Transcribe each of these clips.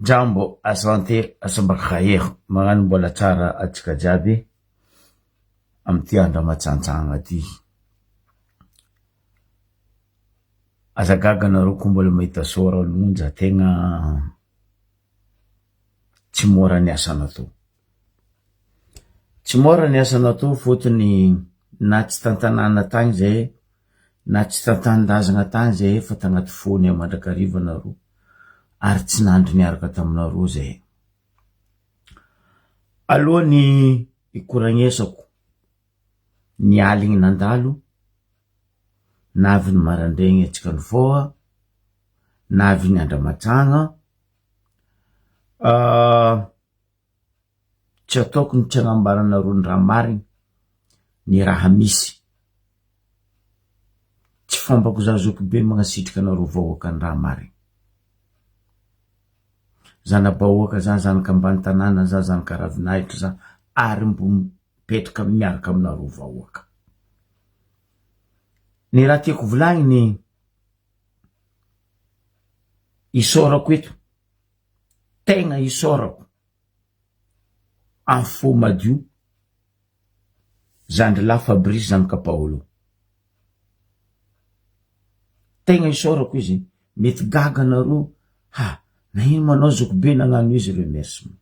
Jambo, asante, asambakhair, magnano mbola tsara atsika jiaby amty andro matsantsagna ty. Aza gaga nareo ko mbola mahita sôra lonja tegna tsy môra ny asa natao. Tsy môra ny asa natao fôtony na tsy tan-tanàna tagny zay na tsy tan-tanindrazagna tagny zay fa tagnaty fônay mandrakariva nareo ary tsy nandry niaraka taminareo zay. Alohan'ny hikoragnesako ny aligny nandalo, na avy ny marandraigny antsika nifôha, na avy ny andro matsagna, Tsy ataoko ny tsy agnambaranareo ny raha marigny, ny raha misy. Tsy fombako za zokibe magnasitrika anareo vahoaka ny raha marigny. Zana-bahoaka za, zanaka ambany tanàna za, zanaka ravinahitra za, ary mbo mipetraka miaraka aminareo vahoaka. Ny raha tiako volagniny, isaorako eto, tegna isaorako Amy fo madio, zandrilahy Fabrice zanaka Paolo. Tegna isaorako izy, mety gaga nareo, ha nagnino ma anao zokibe nagnano izy remerciement.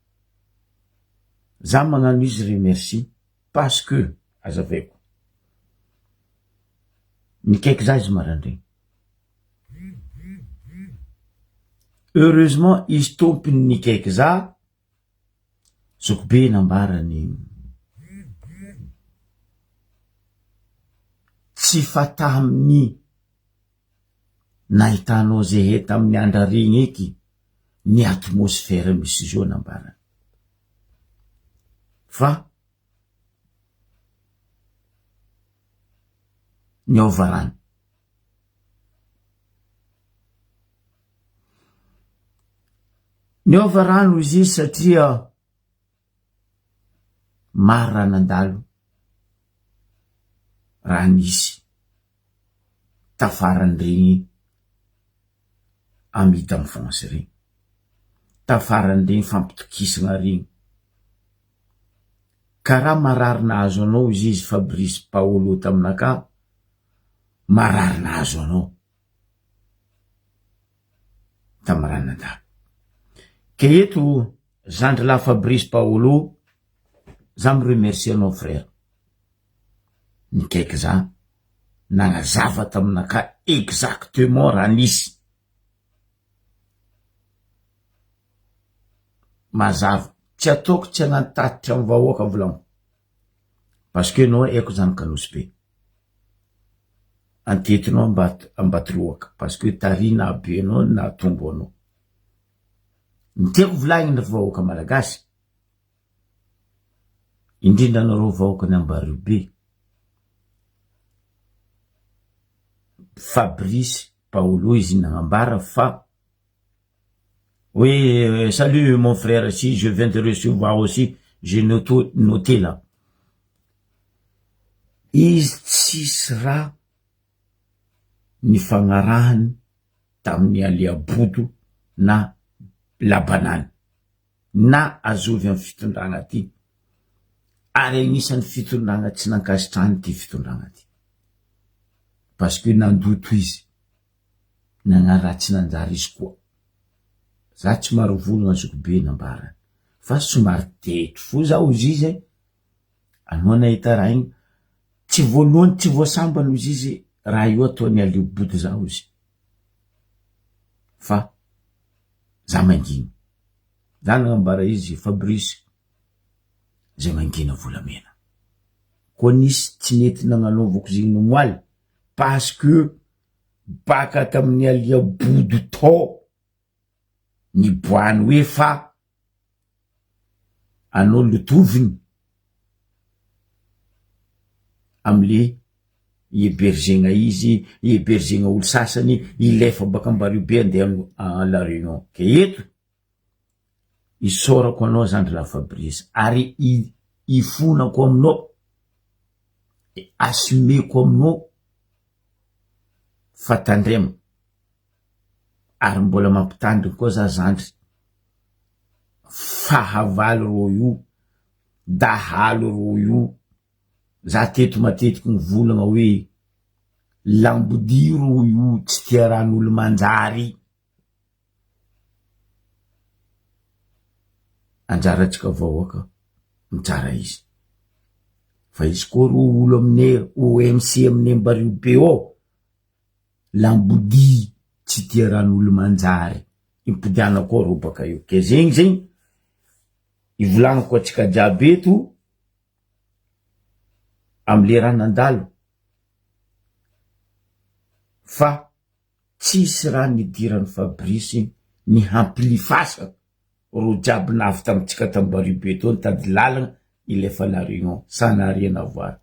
Za magnano izy remercie parce que, azavaiko, nikaiky za izy maraindraigny. Heureusement izy tompony nikaiky za, zokibe nambarany tsy fa tamin'ny nahitanao zehe tamin'ny andraregny eky ny atmosphère misy zao nambarany fa niova rano. Niova rano izy izy satria maro raha nandalo, raha nisy tafaran'ireny amis d'enfance ireny, tafaran'ireny fampitokisana ireny. Karaha marary nahazo anao izy izy Fabrice Paolo taminakahy, marary nahazo anao tamin'ny raha nandalo. Ke eto zandry lahy Fabrice Paolo, za mi remercier anao frère, nikaiky za, nagnazava taminakahy exactement raha nisy. Mazava, tsy ataoko tsy hagnano tatitra amin'ny vahoaka volagno, parce que enao haiko zanaka Nosy be, antetinao Ambatoloaka parce que tary nahabe anao nahatombo anao, ny tiako volagniny ry vahoaka malagasy, indrindra anareo vahoakan'i Ambaribe, Fabrice Paolo izy nagnambara fa hoe salut mon frère si je viens de recevoir aussi j'ai noto noté là izy tsisy raha nifagnarahany tamin'ny Aliabodo na Labanany na azovy amin'ny fitondragna ty ary agnisan'ny fitondragna tsy nankasitrahany ty fitondragna ty parce que nandoto izy nagnano raha tsy nanjary izy koa za tsy maro volagna zokibe nambarany fa somary tetry fo za ozy izy e anao nahita raha igny tsy voalohany tsy voasambany ozy izy raha io ataony aleo body za ozy fa za mangina za nagnambara izy Fabrice zay mangina volamena koa nisy tsy nety nagnanaovako zegny nomoaly parce que baka tamin'ny alia bodo tao niboahany hoe fa anao lotoviny amle hihebergena izy, hihebergena olo sasany, hilefa baka Ambaribe andeha à la Réunion, ke eto isaorako anao zandry la Fabrice ary ifonako aminao, assumeko aminao fa tandremo ary mbola mampitandriny koa za zandry. Fahavalo rô io, dahalo rô io, za teto matetiky mivolagna hoe lambodia rô io tsy tia rahan'olo manjary. Anjarantsika vahoaka mitsara izy. Fa izy koa rô olo aminay OMC aminay Ambario be ao, lambodia tsy tia rahan'olo manjary. Impodiana koa rô baka eo. Ke zegny zegny ivolagnako antsika jiaby eto amle raha nandalo fa tsisy raha nidiran'i Fabrice ny hampilifasana ro jiaby navy tamintsika tambaribe be teo nitady lalagna hilefa la réunion ça n'a rien à voir.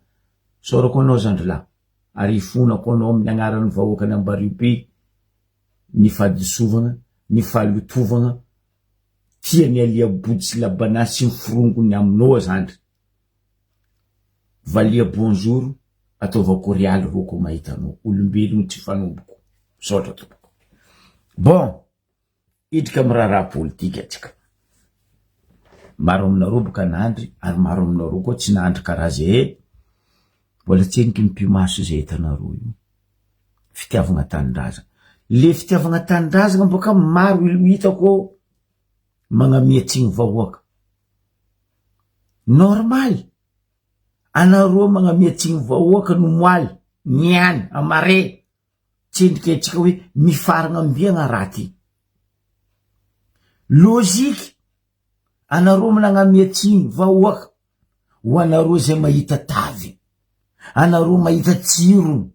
Isaorako anao zandry lahy ary ifonako anao amin'ny agnaran'ny vahoakan'Ambaribe ny fahadisovagna, ny fahalotovagna tian'i Alia Body sy Labana sy ny forongony aminao zandry. Valia bonjour ataova korialy rô ko mahita anao olombelogno tsy fanomboko misaotra tompoko bon hidrika am raharaha politika atsika maro aminareo boka nandry ary maro aminareo koa tsy nandry karaha zay mbola tseniky ny pimaso zay hitanareo io fitiavagna tanindrazagna le fitiavagna tanindrazagna boka maro olo hitako magnamia tsigny vahoaka Normal, anareo magnamia tsigny vahoaka no moaly, niany, amare, tsendriky antsika hoe mifaragna ambiagna raha ty. Logique, anareo magnamia tsigny vahoaka, ho anareo zay mahita tavy, anareo mahita tsirony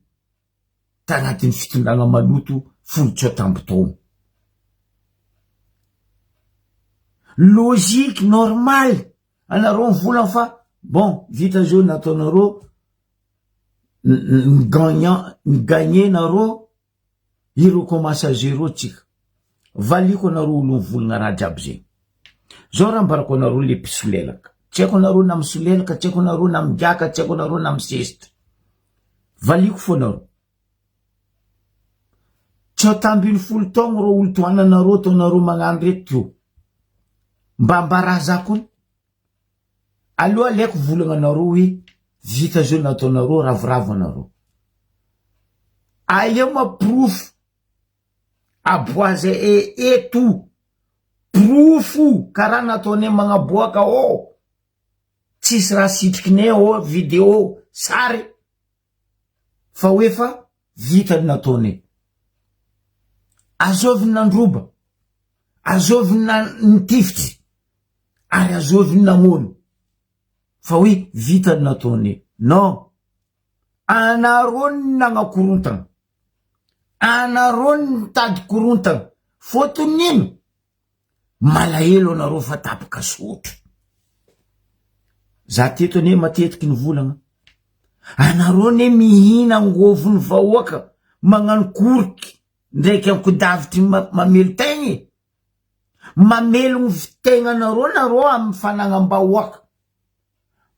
tagnatin'ny fitondragna maloto 17 taogno. Logique, normal, anareo mivolagna fa bon vita zao nataonareo, ny gagnant, ny gagner nareo, i recommence à zero tsika, valiko anareo olo mivolagna raha jiaby zegny, zao raha ambarako anareo le mpisolelaka, tsy haiko anareo na misolelaka, tsy haiko anareo na migiaka, tsy haiko anareo na misesitra, valiko fô nareo. 19 taogno rô olo tohananareo ataonareo magnano reto teo. Mba ambarà za kony. Aleo aleoko volagna anareo hoe vita zao nataonareo ravoravo anareo. Aia ma porofo aboaza e eto porofo karaha nataonay magnaboaka ô tsisy raha sitrikinay ô video sary. Fa ho efa vita ny nataonay. Azovy ny nandroba, azovy ny nitifitry, ary azovy ny namono. Fa hoe vita ny nataonay. Non! Anareo ny nanakorontana. Anareo ny nitady korontana. Fotony ino? Malahelo anareo fa tapaka sotro. Za teto anie matetiky nivolagna. Anareo anie mihina angovon'ny vahoaka magnano koroky ndraiky ankodavitry mamelo tegna e. Mamelogno tegnanareo nareo amin'ny fanagnam-bahoaka.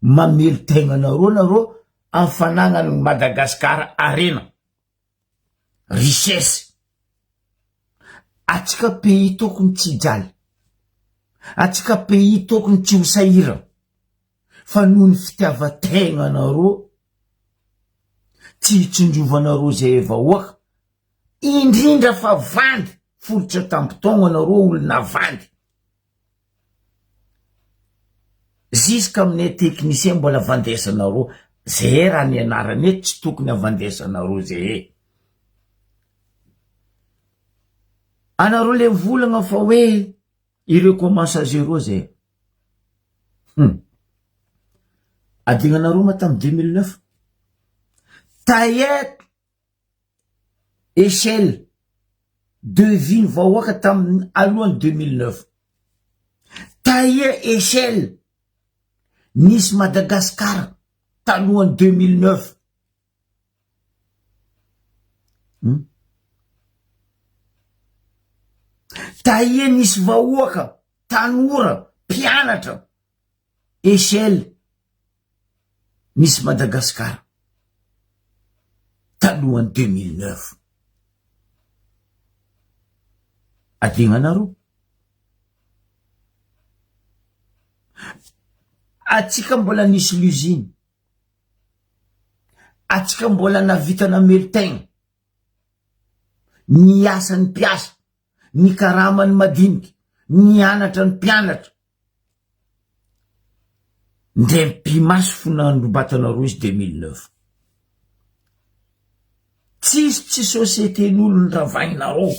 Mamelo tegnanareo nareo amin'ny fanagnan'i Madagasikara harena. Richesse. Atsika pays tokony tsy hijaly. Atsika pays tokony tsy ho sahirana. Fa noho ny fitiavan-tegnanareo, tsy hitsindrovanareo zay vahoaka, indrindra fa vandy, folotra tampon-taogno anareo olona vandy. Jusque aminay technicien mbola vandesanareo zehe raha ny anarany eto tsy tokony havandesanareo zehe. Anareo le mivolagna fa hoe i recommence à zero zay. Hum. Adignanareo ma tamy 2009? Taia Echelle de vie ny vahoaka tamin'ny alohan'ny 2009. Taia echelle nisy Madagascar talohan'ny 2009. Hum. Taia nisy vahoaka, tanora, mpianatra Echelle misy Madagascar talohan'ny 2009. Adignanareo. Atsika mbola nisy l'usine. Atsika mbola navita namelo-tegna. Niasa ny mpiasa, nikarama ny madiniky, nianatra ny mpianatra. Ndray mpimasy fo nandrobatanareo izy 2009. Tsisy tsy société-n'olo niravainareo.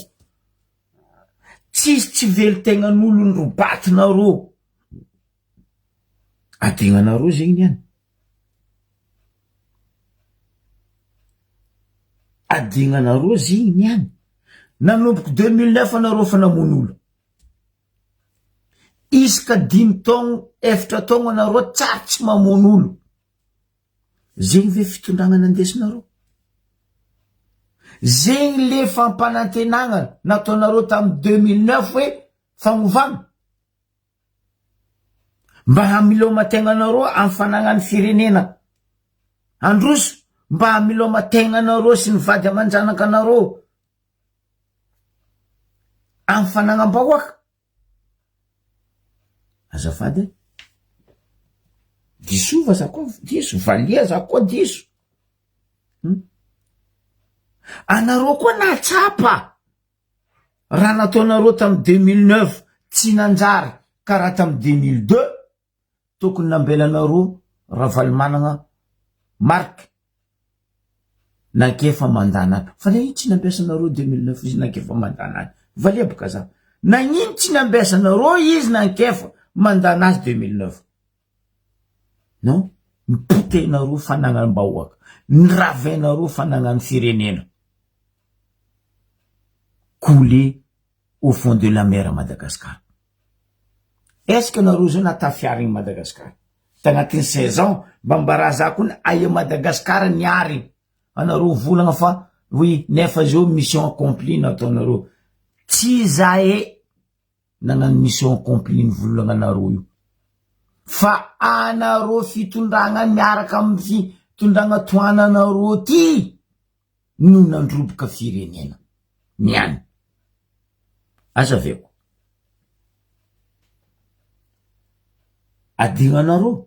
Tsisy tsy velon-tegnan'olo norobatinareo. Adignanareo zegny niany. Adignanareo zegny niany. Nanomboky 2009 anareo fa namono olo. Isaka dimy taogno, efatra taogno anareo tsary tsy mamono olo. Zegny ve fitondragna nandesinareo? Zegny le fampanantenagna nataonareo tamy 2009 hoe fagnovagna? Mba hamilomategnanareo amy fanagnan'ny firenena handroso, mba hamilomategnanareo sy ny vady aman-janakanareo amy fanagnam-bahoaka? Azafady e! Disova za koa diso, valia za koa diso. Hum. Anareo koa nahatsapa raha nataonareo tamy 2009 tsy nanjary karaha tamy 2002, tokony nambelanareo Ravalomanagna Marc nankefa mandana any. Fa nagnino tsy nampiasanareo 2009 izy nankefa mandana any? Valia boka za. Nagnino tsy nampiasanareo izy nankefa mandana azy 2009? Non, nipotehinareo fanagnam-bahoaka, niravainareo fanagnan'ny firenena. Coulé au fond de la mer Madagascar. Est-ce que nareo zao natafiarigny Madagascar? Tagnatin'ny 16 ans, mba mba za koa aia Madagascar niarigny. Anareo volagna fa oui, nefa zao mission accomplie nataonareo. Tsy zahay nagnano mission accomplie nivolagna anareo io. Fa anareo fitondragna miaraka amin'ny fitondragna tohananareo ty no nandroboka firenena niany. Azaveko. Adignanareo.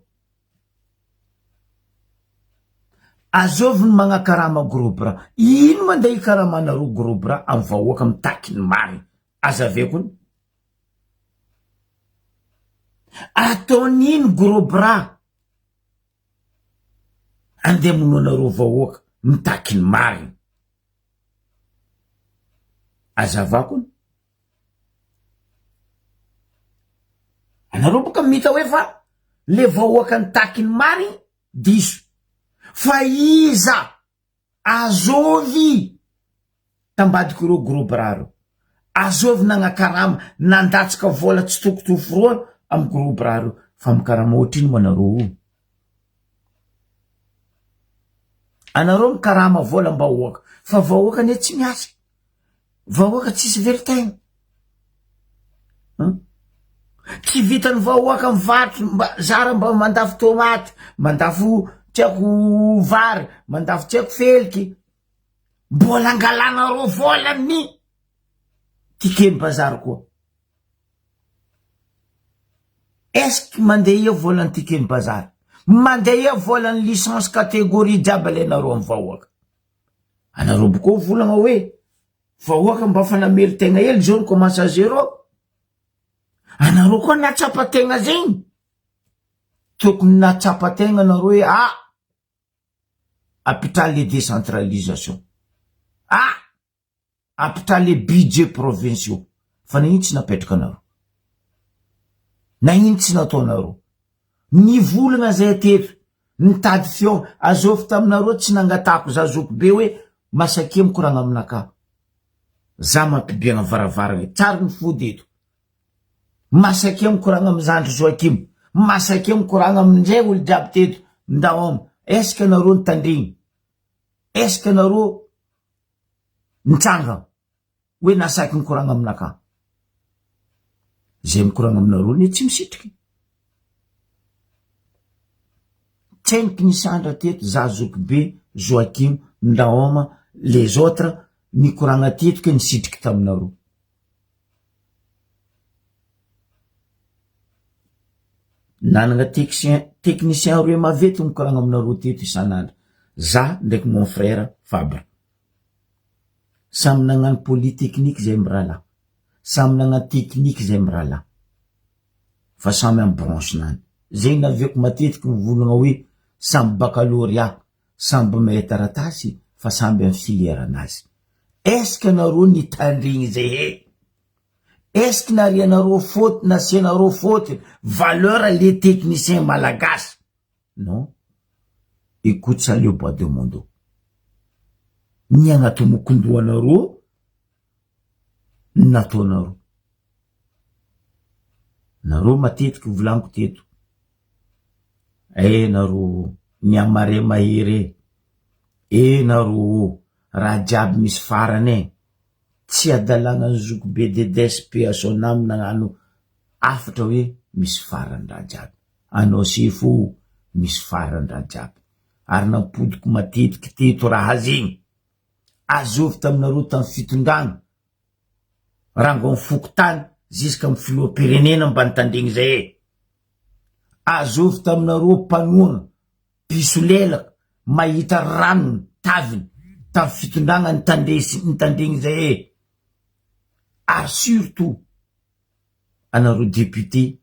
Azovy ny magnakarama gros bras. Ino mandeha hikaramanareo gros bras amin'ny vahoaka mitaky ny marina. Azaveko ny. Ataon'ino gros bras. Andeha hamonoanareo vahoaka mitaky ny marina. Azavako ny. Anareo boka mita hoe fa le vahoaka nitaky ny marigny diso. Fa iza azovy tambadik'ireo gros bras reo? Azovy nagnakarama nandatsaka vola tsy tokotofo roa amy gros bras reo? Fa mikarama ohatrino ma nareo io? Anareo mikarama volam-bahoaka fa vahoaka anie tsy miasa. Vahoaka tsisy velon-tegna. Tsy vitan'ny vahoaka mivarotra mba zara mba mandafo tomaty, mandafo tsy haiko vary, mandafo tsy haiko feliky. Mbola angalanareo vola ny ticket bazary koa. Est-ce que mandeha eo volan'ny ticket bazary? Mandeha eo volan'ny licence catégorie jiaby alainareo amin'ny vahoaka. Anareo boko volagna hoe vahoaka mba fa namelo tegna hely zao ni-commence à zéro. Anareo koa nahatsapa tegna zegny. Tokony nahatsapa tegna anareo hoe ah apitraha le décentralisation. Ah Ampitra le budget provinciaux fa nagnino tsy napetraka anareo? Nagnino tsy nataonareo? Nivolagna zay teto nitady feo azovy taminareo tsy nangatahako za zoky be hoe masakia mikoragna aminakahy za mampibiagna varavaragna tsary ny fody eto masakia mikoragna amy zandry Joakim masakia mikoragna amindray olo jiaby teto ndaoma est ce que nareo nitandregny est ce que nareo Nitranga hoe nasaiko nikoragna aminakahy. Zay mikoragna aminareo anie tsy misitriky. Tseniky ny sandra teto za zokibe Joachim Ndaoma les autres nikoragna teto ke nisitriky taminareo. Nanagna techcien technicien roe maventy mikoragna aminareo teto isan'andro, za ndraiky mon frère Fabre. Samy nagnano polytechnique zay mirahalahy, samy nagnano technique zay mirahalahy, fa samy amy branche nany. Zegny naviako matetiky mivolagna hoe samy baccalauréat, samby mahay taratasy fa samby amy filière nazy. Est ce que nareo nitandregny zay he? Est ce que narianareo faute nasianareo faute valeur le technicien malagasy? Non. Écoute ça le bois de mondo. Ny agnaty mokondohanareo nataonareo. Nareo matetiky volaniko teto. Eh nareo ny amare mahery e. Eh nareo raha jiaby misy farany e. Tsy adalàna ny zokibe Dedes paix à son âme nagnano hafatra hoe misy farany raha jiaby. Anao sefo o, misy farany raha jiaby. Ary nampodiko matetiky teto raha zegny. Azovy taminareo tam fitondragna, rango am fokontany ziska am filoham-pirenena mba nitandregny zay e. Azovy taminareo mpanohagna Mpisolelaka mahita ranony taviny tam fitondragna nitandresy nitandregny zay e! Ary surtout anareo député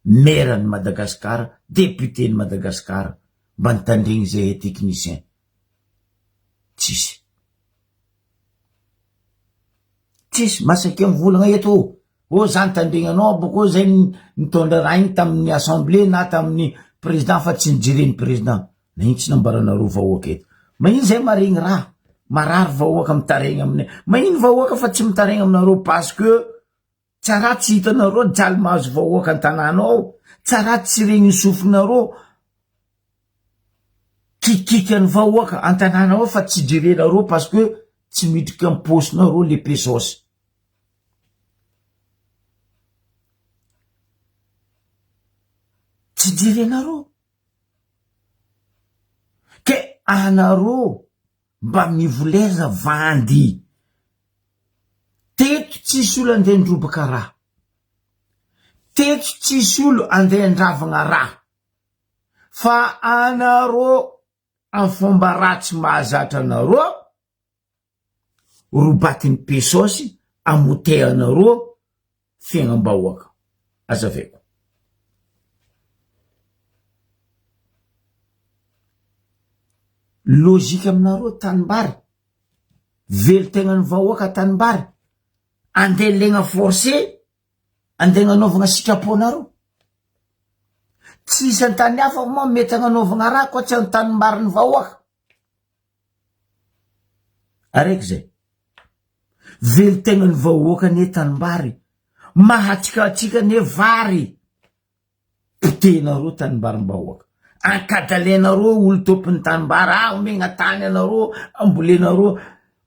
maire ny Madagascar député ny Madagascar mba nitandregny zay e technicien tsisy tsisy masakia mivolagna eto ô! Ô za nitandregny anao boko zay nitondra raha igny tamin'ny assemblée na tamin'ny président fa tsy nijeren'ny président. Nagnino tsy nambaranareo vahoaka eto? Magnino zay maregny raha? Marary vahoaka mitaregny aminay. Magnino vahoaka fa tsy mitaregny aminareo parce que tsara tsy hitanareo jaly mahazo vahoaka an-tanàna ao, tsara tsy regnin'ny sofinareo kikikan'ny vahoaka an-tanàna ao fa tsy jerenareo parce que tsy midriky am paosinareo le pesos. Tsy jerenareo ke anareo mba mivoleza vandy teto tsisy olo andeha androbaka raha teto tsisy olo andeha andravagna raha fa anareo am fomba ratsy mahazatra anareo robatin'ny pesosy amotehanareo fiaignam-bahoaka. Azavaiko. Logique aminareo tanimbary, velon-tegnan'ny vahoaka tanimbary, andeha legna forcé, andeha agnanaovagna sitraponareo. Tsisy an-tany hafa moa mety agnanaovagna raha koa tsy an-tanimbarin'ny vahoaka. Araiky zay. Velon-tegnan'ny vahoaka anie tanimbary, mahatsikatsika anie vary. Potehinareo tanimbarim-bahoaka. Ankadalenareo olo tompon'ny tanimbary, ah omegna tany anareo, ambolenareo.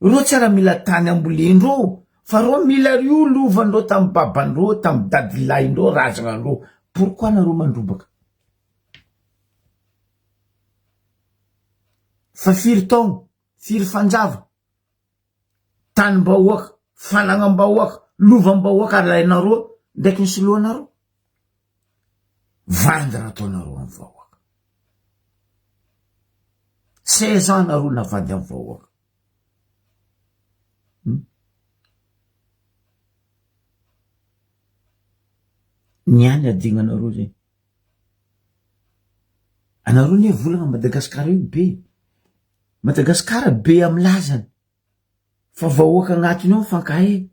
Reo tsy raha mila tany ambolendreo, fa reo mila io lovandreo tamy babandreo, tamy dadilahindreo, razagnandreo. Pourquoi nareo mandrobaka? Fa firy taogno, firy fanjava, tanim-bahoaka, fanagnam-bahoaka, lovam-bahoaka alainareo ndraiky ny soloanareo? Vandy raha ataonareo amy vahoaka. 16 ans nareo navandy amy vahoaka. Hmm? Ny any adignanareo zegny. Anareo anie volagna Madagascar io be, Madagascar be amy lazany fa vahoaka agnatiny ao mifankahay,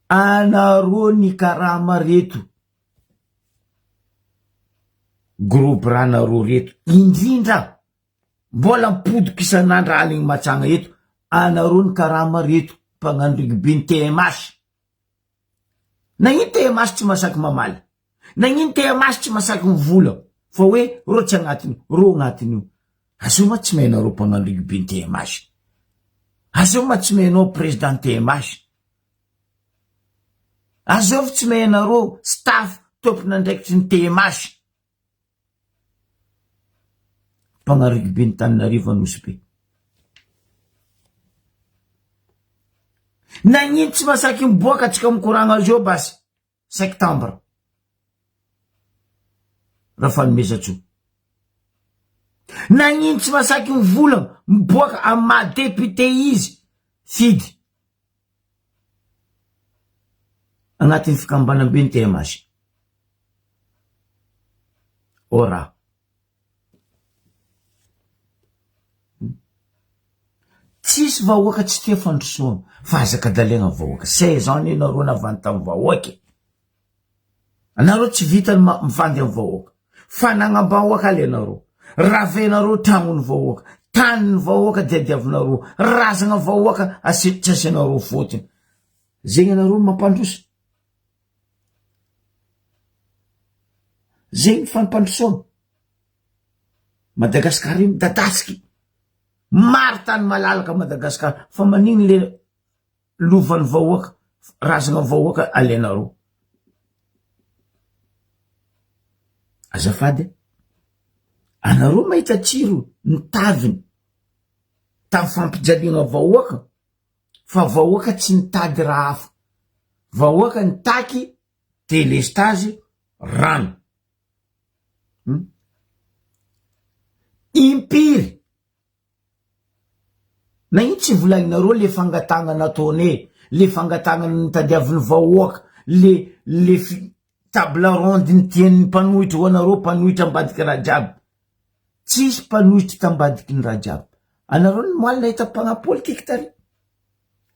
anareo ny karama reto, gros bras nareo reto indrindra mbola mipodiko isan'andro aligny matsagna eto, anareo ny karama reto mpagnano rugby ny TMH. Nagnino TMH tsy masaky mamaly? Nagnino TMH tsy masaky mivola fa hoe rô tsy agnatiny io, rô agnatiny io. Azeo ma tsy mahay anareo mpagnano rugby ny TMH? Azeo ma tsy mahay anao président TMH? Azeo tsy mahay anareo staff tompon'andraikitry ny TMH? Mpagnano rugby ny Tananarivo Anosy be. Nagnino tsy masaky miboaka atsika mikoragna azy eo basy septembre. Rafanomezantsoa? Nagnino tsy masaky mivolagna miboaka amy maha député izy fidy agnatin'ny fikambanambe ny TMH? Ora. Tsisy vahoaka tsy tia fandrosoana fa aza kadalaigna vahoaka. 16 ans anie nareo navandy tamin'ny vahoaka e. Anareo tsy vitany mivandy amin'ny vahoaka. Fanagnam-bahoaka le nareo. Ravenareo tragnon'ny vahoaka, tanin'ny vahoaka diadiavinareo, razagna vahoaka asi- tsy asianareo fotony. Zegny anareo mampandroso. Zegny fampandrosoana. Madagasikara io midadasiky. Maro tany malalaka Madagasikara fa manino le lovan'ny vahoaka, razana vahoaka alainareo. Azafady, anareo mahita tsiro ny taviny tamin'ny fampijaliana vahoaka fa vahoaka tsy nitady raha hafa, vahoaka nitaky delestazy rano. Hmm? Impiry Na ino tsy volagninareo le fangatahagna nataonay, le fangatahagna nitadiavin'ny vahoaka, le le fi- table ronde nitian'ny mpanohitra ho anareo mpanohitra ambadiky raha jiaby. Tsisy mpanohitra tambadiky ny raha jiaby. Anareo ny moal nahita mpagnano politiky tary.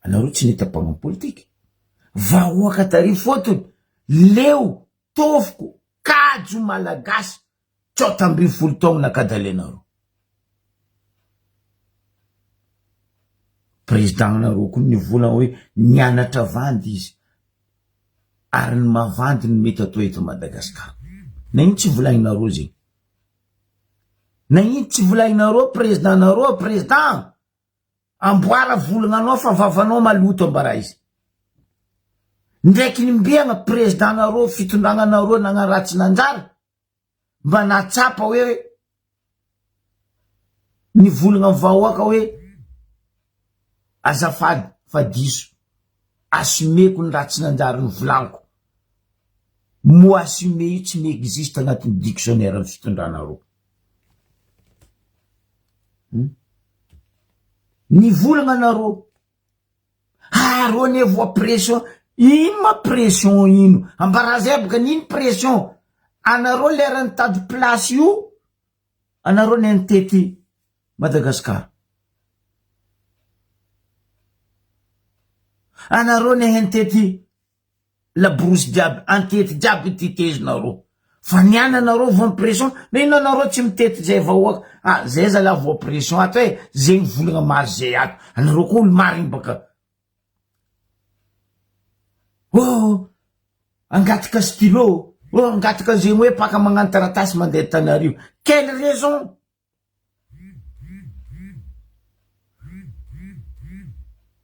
Anareo tsy nahita mpagnano politiky. Vahoaka tary fôtony leo Tofoko kajo malagasy 16 taogno nakadalenareo. Président nareo koa nivolagna hoe nianatra vandy izy ary ny mavandy no mety atao eto Madagascar. Nagnino tsy volagninareo zegny? Nagnino tsy volagninareo président nareo président? Amboara volognanao fa vavanao maloto ambara izy. Ndraiky nimbiagna président nareo fitondragnanareo nagnaratsy nanjary mba nahatsapa hoe nivolagna am vahoaka hoe azafady fa diso assumeko ny raha tsy nanjary nivolagniko. Mot assumer io tsy mi-existe agnatin'ny dictionnaire ny fitondranareo. Nivolagna anareo, ah reo anie voa pression, ino ma pression ino, ambara zay boka n'ino pression, anareo lera nitady place io, anareo ne nitety Madagascar, anareo ne nitety Laborosy jiaby antety jiaby ity tezinareo fa ny any anareo voa pression na inona anareo tsy mitety zay vahoaka ah zay zalahy voa pression ato eh zegny volagna mahazo zay ato anareo koa olo marigny baka oh angataka stylo oh angataka zegny hoe paka magnano taratasy mandeha Antananarivo quelle raison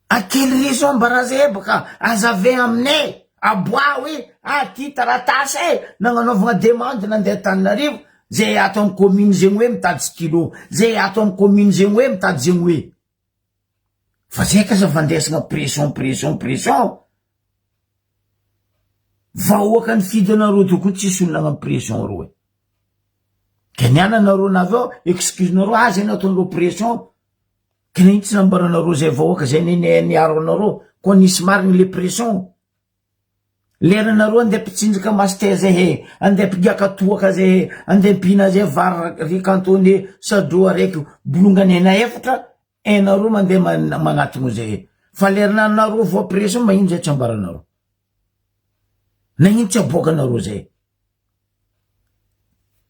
A quelle raison mba razebaka azave aminay aboaho hoe ah ty taratasy e nagnanaovagna demande nandeha Antananarivo zay ato amy commune zegny hoe mitady stylo zay ato amy commune zegny hoe mitady zegny hoe fa zay ka aza fandesagna pression pression pression vahoaka nifidy anareo tokony tsisy olona agnano pression reo e. Ka ny ana nareo navy ao excuse nareo ah zay nataonareo pression ka nagnino tsy nambaranareo zay vahoaka zay ne niaro anareo koa nisy marigny le pression leranareo andeha mpitsinjaka master zay he andeha mpigiaka toaka zay he andeha mpihina zay vary riz cantonais sadro araiky bolongany hena efatra hainareo mandeha magnatogno zay he fa leranareo voa pression magnino zay tsy ambaranareo nagnino tsy aboakanareo zay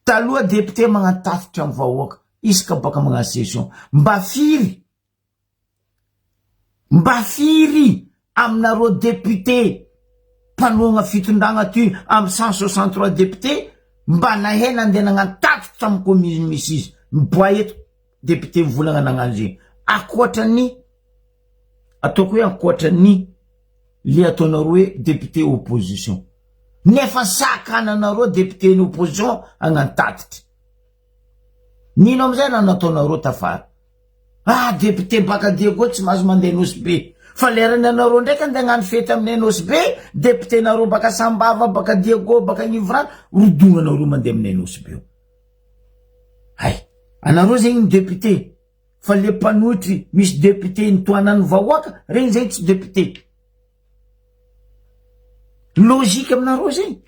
Taloha député magnano tatitra am vahoaka isaka baka magnano session mba firy mba firy aminareo député mpanohagna fitondragna ty am 163 député mba nahay nandeha nagnano tatitra am commune misy izy miboaha eto député mivolagna nagnano zegny akoatra ny ataoko hoe ankoatra ny le ataonareo hoe député opposition nefa sakananareo député ny opposition hagnano tatitra nino amizay raha nataonareo tafara ah député baka diego tsy mahazo mandeha nosy be. Fa lerany anareo ndraiky andeha hagnano fety aminay Nosy Be, député nareo baka Sambava, baka Diego, baka Nivorano, rodognanareo mandeha aminay Nosy Be io. Hay, anareo zegny ny député, fa le mpanohitry misy député nitohanan'ny vahoaka, regny zegny tsy député. Logique aminareo zegny.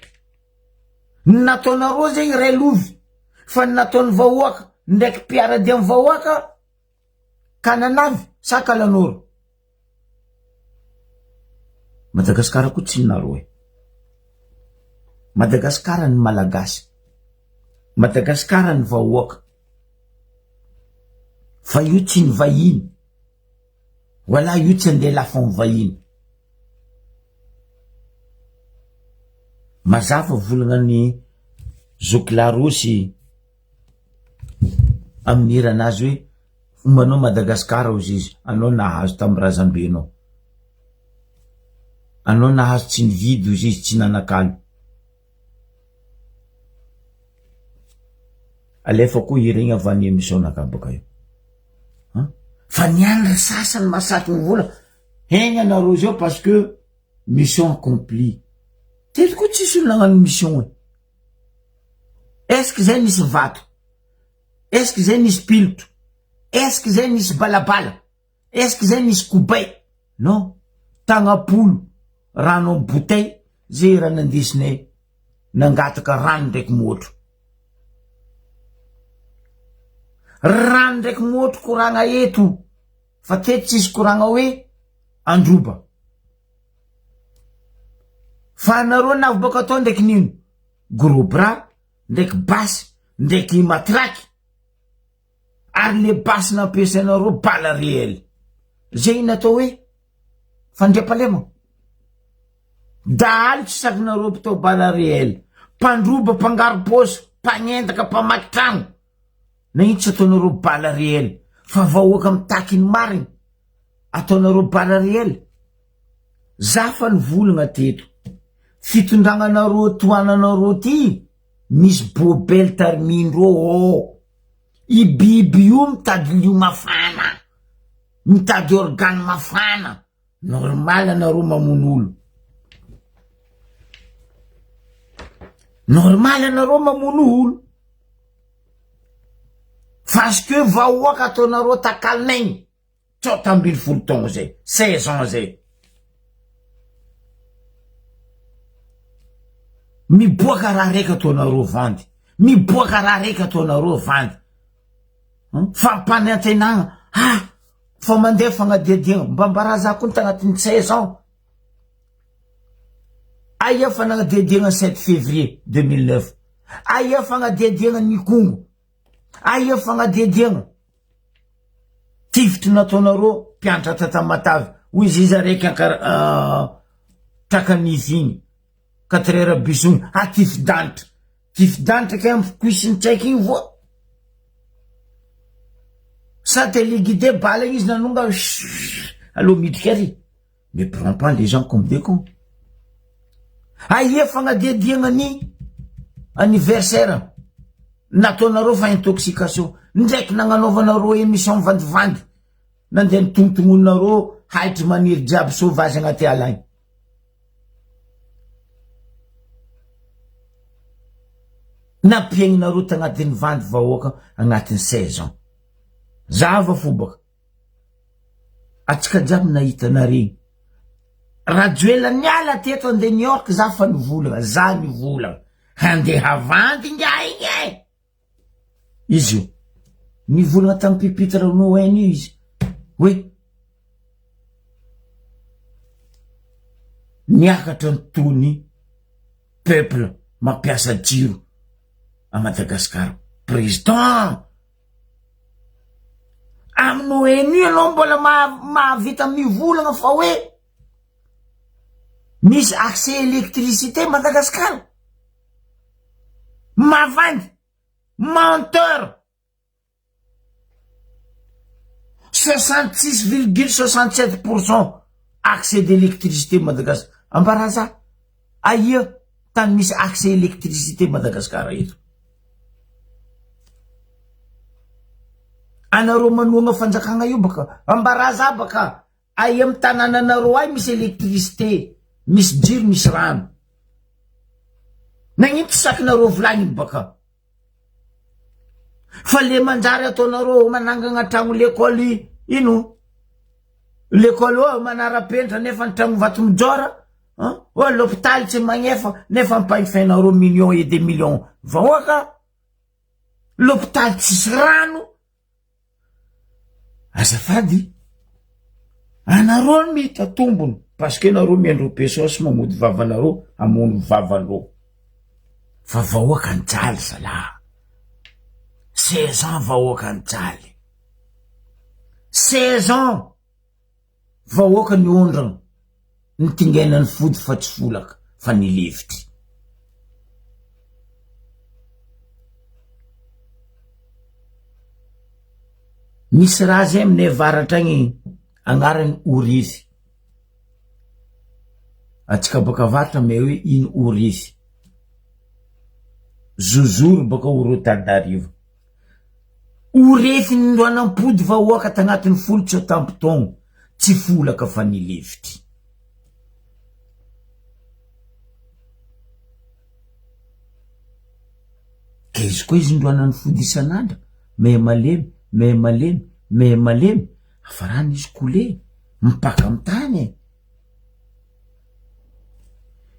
Ny nataonareo zegny ray lovy, fa ny nataon'ny vahoaka ndraiky mpiara-dia amin'ny vahoaka, Kananavy sa Kalanoro? Madagasikara koa tsy nareo e. Madagasikara ny Malagasy. Madagasikara ny vahoaka. Fa io tsy ny vahiny. Voilà io tsy andeha lafo amin'ny vahiny. Mazava volagna ny zoky Larossy. Amin'ny hiranazy hoe fombanao Madagascar ozy izy anao nahazo tamin'ny razambenao anao nahazo tsy nividy ozy izy tsy nanakalo alefa koa hira igny avy any émission naka baka io an fa ny any ry sasany masaky ny vola hegna anareo zao parce que mission accomplie teto koa tsisy olo nagnano mission e. Est-ce que zay nisy vato? Est-ce que zay nisy pilotro? Est-ce que zay nisy balabala? Est-ce que zay nisy kobay? Non, tagnapolo rano am bouteille zay raha nandesinay nangataka rano ndraiky môtro. Rano ndraiky môtro koragna eto fa teto tsisy koragna hoe androba. Fa anareo navy baka tao ndraiky nino? Gros bras, ndraiky basy, ndraiky matraque, ary le basy nampiasainareo bala réel. Zay ny atao hoe fandriampahalemana. Dahalo tsy sakinareo mpitao bala réel, mpandroba, mpangaro-paosy, mpagnendaka, mpamaky tragno. Nagnino tsy ataonareo bala réel fa vahoaka mitaky ny marigny ataonareo bala réel. Za fa nivolagna teto, fitondragnanareo tohananareo ty misy bobel tarimindreo ao, i biby io mitady lio mafana, mitady organe mafana, normal anareo mamono olo, normal anareo mamono olo, parce que vahoaka ataonareo takalon'aigny. 16 taogno zay, 16 ans zay. Miboaka raha raiky ataonareo vandy, miboaka raha raiky ataonareo vandy. Fampanantenagna, ah, fa mandeha fagnadihadiagna, mba mbara za koa tagnatin'ny 16 ans. Aia fagnadihadiagna 7 février 2009, aia fagnadihadiagna Nikongo, aia fagnadihadiagna. Tifitry nataonareo mpianatra tatamatavy hoy izy iza raiky ankara trakan'izy igny quatre heures bus igny ha tifi-danitra tifi-danitra kay amy cuisse-ny tsaiky igny voa sa téléguidé bala igny izy nanonga aleo midriky ary. Ne prends pas les gens comme des cons. Aia fagnadihadiagna ny anniversaire nataonareo fa intoxication ndraiky nagnanaovanareo émission mivandivandy nandeha nitongotongonareo haitry maniry jiaby sauvage agnaty ala agny. Nampiaignanareo tagnatin'ny vandy vahoaka agnatin'ny 16 ans. Zava fo baka. Atsika jiaby nahita anareo. Rajoelina niala teto andeha New York za fa nivolagna, za nivolagna. Handeha havandy ingahy igny e! Izy io. Nivolagna tamin'ny pupitre Noen io izy. Hoe niakatra ny tony peuple mampiasa jiro à Madagascar. Président! Amin'ny ONU ianao mbola mahavita mivolagna fa hoe misy accès électricité Madagascar. Mavandy, menteur. 66 virgule 67 pourcent accès d'électricité Madagascar. Ambaraza, aia tany misy accès électricité Madagascar eto. Anareo manohagna fanjakagna io baka ambaraza baka. Aia am tanananareo ay misy électricité, misy jiro, misy rano. Nagnino tsy sakinareo volagniny baka? Fa le manjary ataonareo manangagna tragno lekôly ino? Lekôly ô manara-penitra nefa ny tragno vato mijôra, an, ô l'hôpitaly tsy magnefa nefa ampahifainareo millions et des millions vahoaka, l'hôpitaly tsisy rano. Azafady, anareo no mihita tombony parce que nareo miandro pesos mamody vavanareo hamono vavanreo fa vahoaka nijaly zalah, 16 ans vahoaka nijaly, 16 ans Vahoaka niondrana, nitingaina ny fody fa tsy folaka fa nilefitry. Misy raha zay aminay avaratra agny agnarany orify, antsika baka avaratra mahay hoe ino orify, zozoro baka oro Antananarivo. Ho refin'ny roanampody vahoaka tagnatin'ny folo tsy tampon-taogno, tsy folaka fa nilefitry. Ka izy koa izy ndroanan'ny fody isan'andro, mehy malemy, mehy malemy, mehy malemy, hafarana izy coulé, mipaka amy tany e.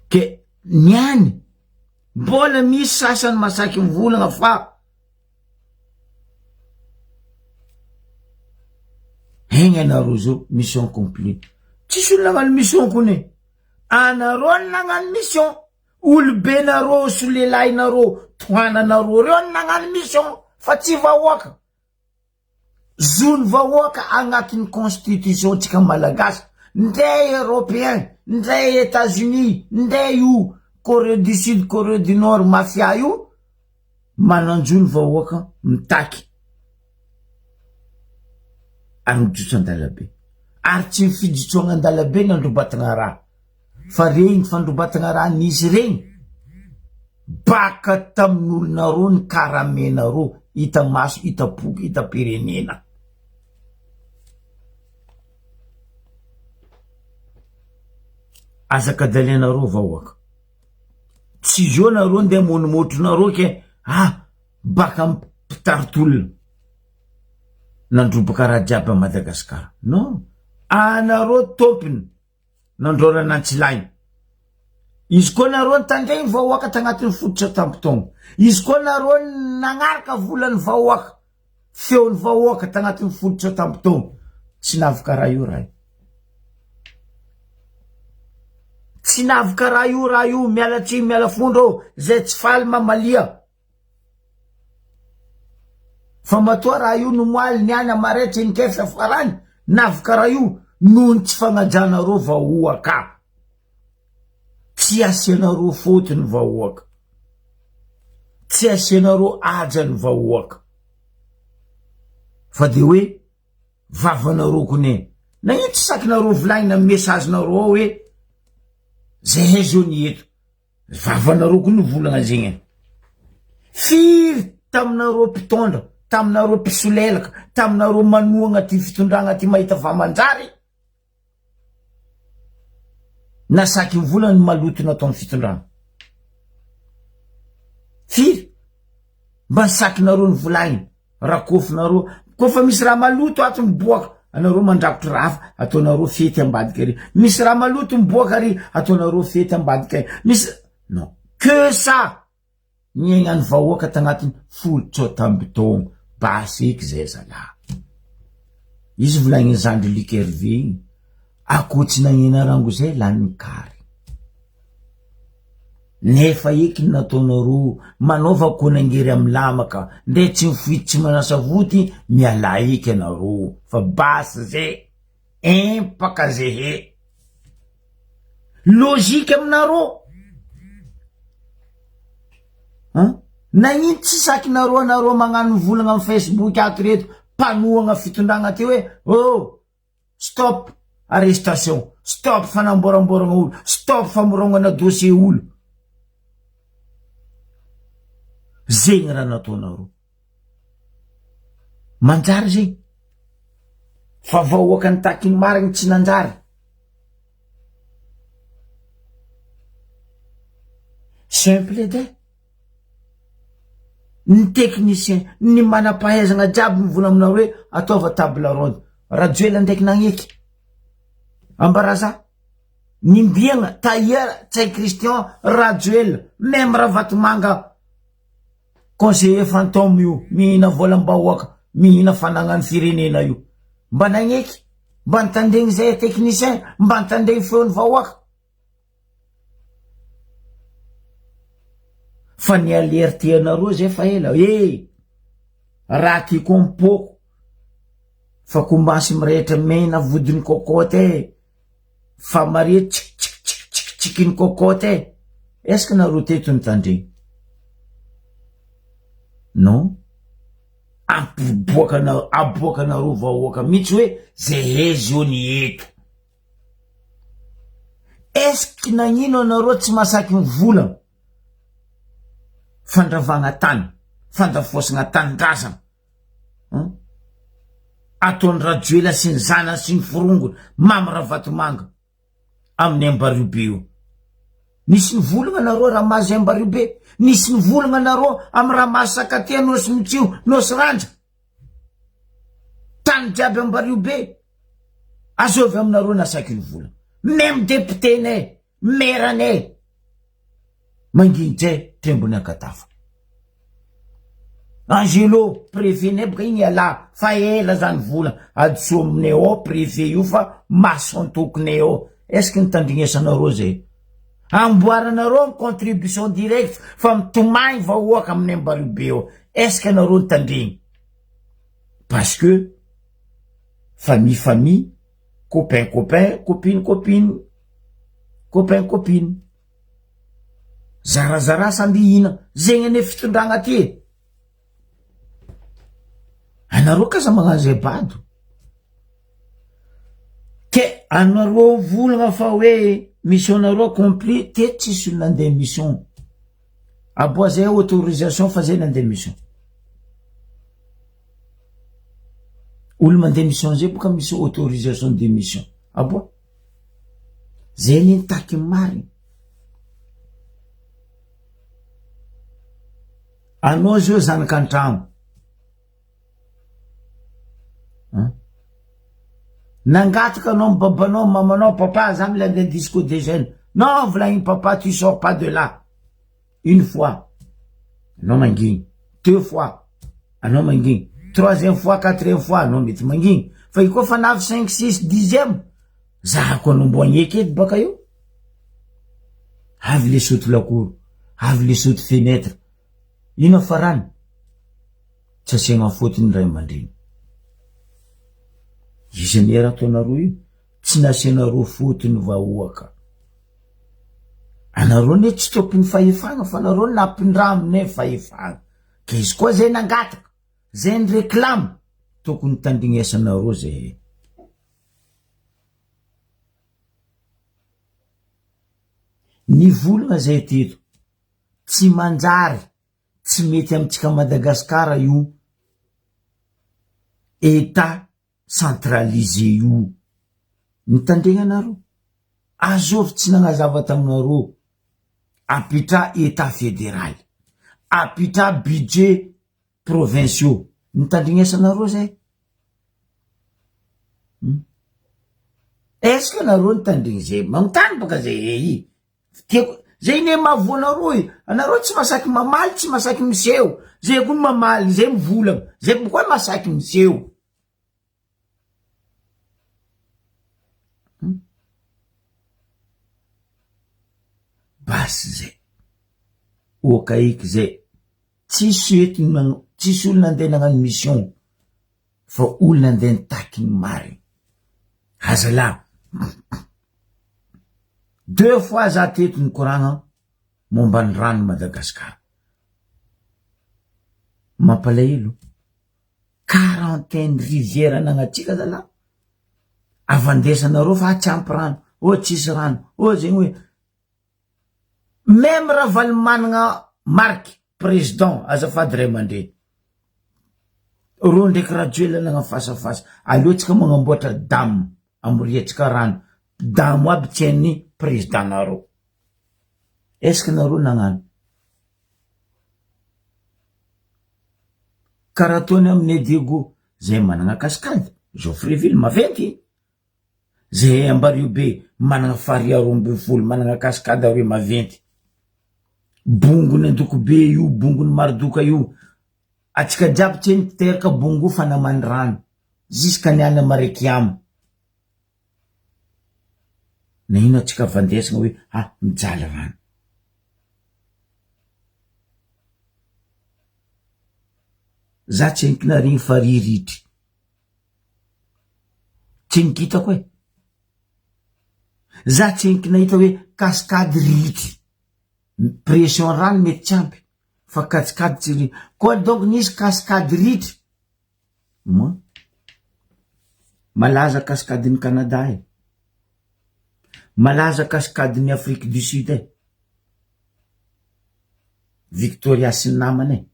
Ke ny any Mbola misy sasany masaky mivolagna fa egny anareo zao mission accomplie. Tsisy olo nagnano mission kony e. Anareo no nagnano mission. Olobenareo sy lelahinareo tohananareo reo no nagnano mission fa tsy vahoaka. Zon'ny vahoaka agnatin'ny constitution tsika malagasy ndray européen ndray Etats Unis ndray io Corée du Sud Corée du Nord mafia io mananjo ny vahoaka mitaky ary mijotso andalabe ary tsy ny fijotsoagna andalabe nandrobatagna raha Fa regny fandrobatagna raha nisy regny baka tamin'olonareo ny karamenareo hita maso hita poko hita pirenena. Aza kadalianareo vahoaka. Tsy zo nareo ndeha monomotronareo ke ah baka mpitaritolona nandrobaka raha jiaby a Madagascar. Non, anareo tompony. nandrorana antsilainy. Izy koa nareo nitandregny vahoaka tagnatin'ny fototra tampon-taogno. Izy koa nareo nagnaraka volan'ny vahoaka, feon'ny vahoaka tagnatin'ny fototra tampon-taogno. Tsy navoka raha io raha io. Tsy navoka raha io raha io, miala tsiny miala fondro ô, zay tsy faly mamalia. Fa matoa raha io nomoaly niany amaray tsy nikefitra farany navoka raha io noho ny tsy fagnajanareo vahoaka. Tsy asianareo faute ny vahoaka. Tsy asianareo haja ny vahoaka. Fa de hoe vavanareo kone. Na ino tsy sakinareo volagnina amy message nareo ao hoe zahay zao ny eto. Vavanareo koa no volagna zegny e. Firy taminareo mpitondra, taminareo mpisolelaka, taminareo manohagna ty fitondragna ty mahita fa manjary? Nasaky mivolagna ny maloto nataon'ny fitondragna. Firy? Mba sakinareo ny volagniny. Rakofinareo, koa fa misy raha maloto ato miboaka, anareo mandrakotra raha hafa, ataonareo fety ambadika ary. Misy raha maloto miboaka ary, ataonareo fety ambadika ary. Misy, non, que ça! Niaignan'ny vahoaka tagnatin'ny 17 taogno, basy eky zay zalahy. Izy volagnin'i zandry Luc Hervé igny, akoho tsy nagnena rango zay lanin'ny kary. Nefa eky ny nataonareo manaova konangery am lamaka ndre tsy mifoity tsy manasa voty mialà eky anareo fa basy ze empaka zehe logique aminareo an nagnino tsy sakinareo anareo magnano mivolagna am facebook ato reto mpanohagna fitondragna ty hoe oh Stop arrestation, stop fanamboaramboaragna olo, stop famorongana dossier olo. Zegny raha nataonareo. Manjary zegny. Fa vahoaka nitaky ny marigny tsy nanjary. Simple edy e. Ny technicien, ny manam-pahaizagna jiaby mivola aminareo hoe ataova table ronde. Rajoelina ndraiky nagneky. Ambaraza. Nimbiagna, Tahier, Ntsay Christian, Rajoelina, même Ravatomanga conseiller fantôme io, mihina volam-bahoaka, mihina fanagnan'ny firenena io. Mba nagneky, mba nitandregny zay technicien, mba nitandregny feon'ny vahoaka. Fa ny alerte anareo zay fa ela eh! Raha ty koa mipoko fa komasy mirehitra mena vodin'ny cocotte eh! Fa mare tsik tsik tsik tsik tsiky ny cocotte eh! Est ce que nareo teto nitandregny? Non? Ampiboakanareo aboakanareo vahoaka mihitsy hoe zehezy io ny eto. Est ce que nagnino anareo tsy masaky mivolagna fandravagna tany, fandafoasagna tanindrazagna an? Ataon'i Rajoelina sy ny zanany sy ny forongony Mamy Ravatomanga amin'ny Ambariobe io. Nisy nivolagna anareo raha mahazo Ambariobe, nisy nivolagna anareo amin'ny raha mahazo Sakatia, Nosy Mitsio, Nosy Ranja. Tany jiaby Ambariobe. Azovy aminareo nasaiko nivolagna. Même député-nay, maire-nay, manginjay trembony Ankatafo. Angelo, préfet-nay boka igny ialahy fa ela zany vola adosoa aminay ao préfet io fa maso antokonay ao. Est ce que nitandrignesanareo zay? Amboaranareo ny contribution directe fa mitomagny vahoaka aminay Ambariobe ao. Est ce que anareo nitandregny? Parce que famille famille, copain copain, copine copine, copain copine. Zarazara samby hihina. Zegny anie fitondragna ty e. Anareo k'aza magnano zay bado. Ke anareo volagna fa hoe mission nareo accompli te tsisy olo nandeha mission. Aboa zay autorisation fa zay nandeha mission. Olo mandeha mission zay boka misy autorisation de mission. Aboa. Zay anie nitaky ny marina. Anao zao zanaka an-tragno. Nangataka anao ny babanao, mamanao, papa za mila andeha disco des jeunes. Non, volagniny papa tu sors pas de là. Une fois, anao mangigny. Deux fois, anao mangigny. Troisième fois, quatrième fois, anao mety mangigny. Fa io koa fa navy cinq, six, dixième, za ko anao mbo agneky edy baka eo. Avy le saute lakoro, avy le saute fenêtre. Ino farany? Tsy asiagna faute ny ray aman-dreny. Izy anie raha ataonareo io, tsy nasianareo faute ny vahoaka. Anareo anie tsy tompon'ny fahefagna fa anareo nampindraminay fahefagna. Ka izy koa zay nangataka, zay nireklama, tokony tandrignesanareo zay. Nivolagna zay teto, tsy manjary, tsy mety amintsika Madagascar io Etat centralisé io. Mitandregna anareo, azovy tsy nagnazava taminareo, apetraha Etat federaly, apetraha budget provinciaux, nitandrignesanareo zay? Est ce que nareo nitandregny zay? Magnontany baka zay e. Tiako, zay ne mahavoa anareo e, anareo tsy masaky mamaly, tsy masaky miseho, zay koa mamaly, zay mivolagna, zay koa masaky miseho. Basy zay, okaiky zay, tsisy eto tsisy olo nandeha nagnano mission fa olo nandeha nitaky ny marigny, azalahy. Deux fois za teto nikoragna momba ny rano Madagascar. Mampalahelo, quarantaine rivière anagnatsika zalahy, avandesanareo fa tsy ampy rano, oh tsisy rano, oh zegny hoe, meme Ravalomanana Marc président azafady ray aman-dreny. Reo ndraiky Rajoelina nagnano fasafasa. Aleo tsika magnamboatra dam amoriantsika rano. Dam aby tsy hain'ny président nareo. Est ce que nareo nagnano? Karaha ataony aminay Diego, zay managna cascade, Joffreville maventy. Zay Ambariobe managna farihy 12 managna cascade aroe maventy. Bongony Andokobe io, bongony Marodoka io, atsika jiaby tsy niteraka bongo fa namany rano jusqu'à niany Marekiamo. Na ino atsika vandesagna hoe ah mijaly rano. Za tsy entina regny farihy ritry. Tsy nikitako e! Za tsy nahita hoe cascade ritry, pression rano mety tsy ampy fa cascade tsy ritry, koa donc nisy cascade ritry, moa malaza cascade-n'i Canada e, malaza cascade-n'i Afrique du Sud e, Victoria sy ny namany e.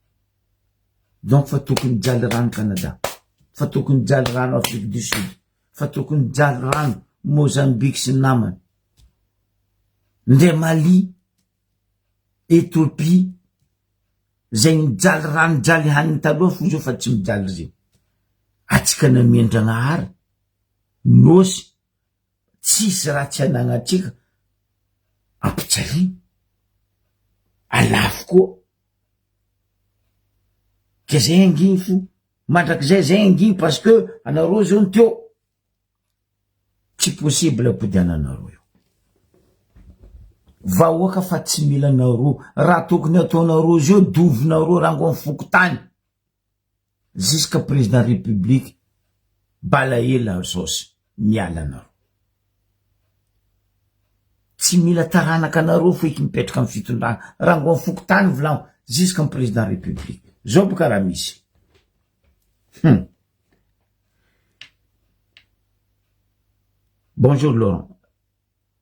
Donc fa tokony hijaly rano Canada, fa tokony hijaly rano Afrique du Sud, fa tokony hijaly rano Mozambique sy ny namany, ndre Mali, Ethiopie, zay nijaly rano nijaly haniny taloha fo zao fa tsy mijaly zegny, atsika namian-dragnahary, nosy tsisy raha tsy anagnantsika ampijaliana, alafo koa. Ke zay anginy fo mandrakizay zay anginy parce que anareo zao ny teo tsy possible ampodiananareo eo vahoaka fa tsy mila anareo raha tokony ataonareo zao dovinareo rango am fokotany Jusqu'à président république balayer la zos miala anareo. Tsy mila taranaka anareo feky mipetraka am fitondrana rango am fokontany volagno jusqu'à président république. Zao boka raha misy. Hum. Bonjour Laurent.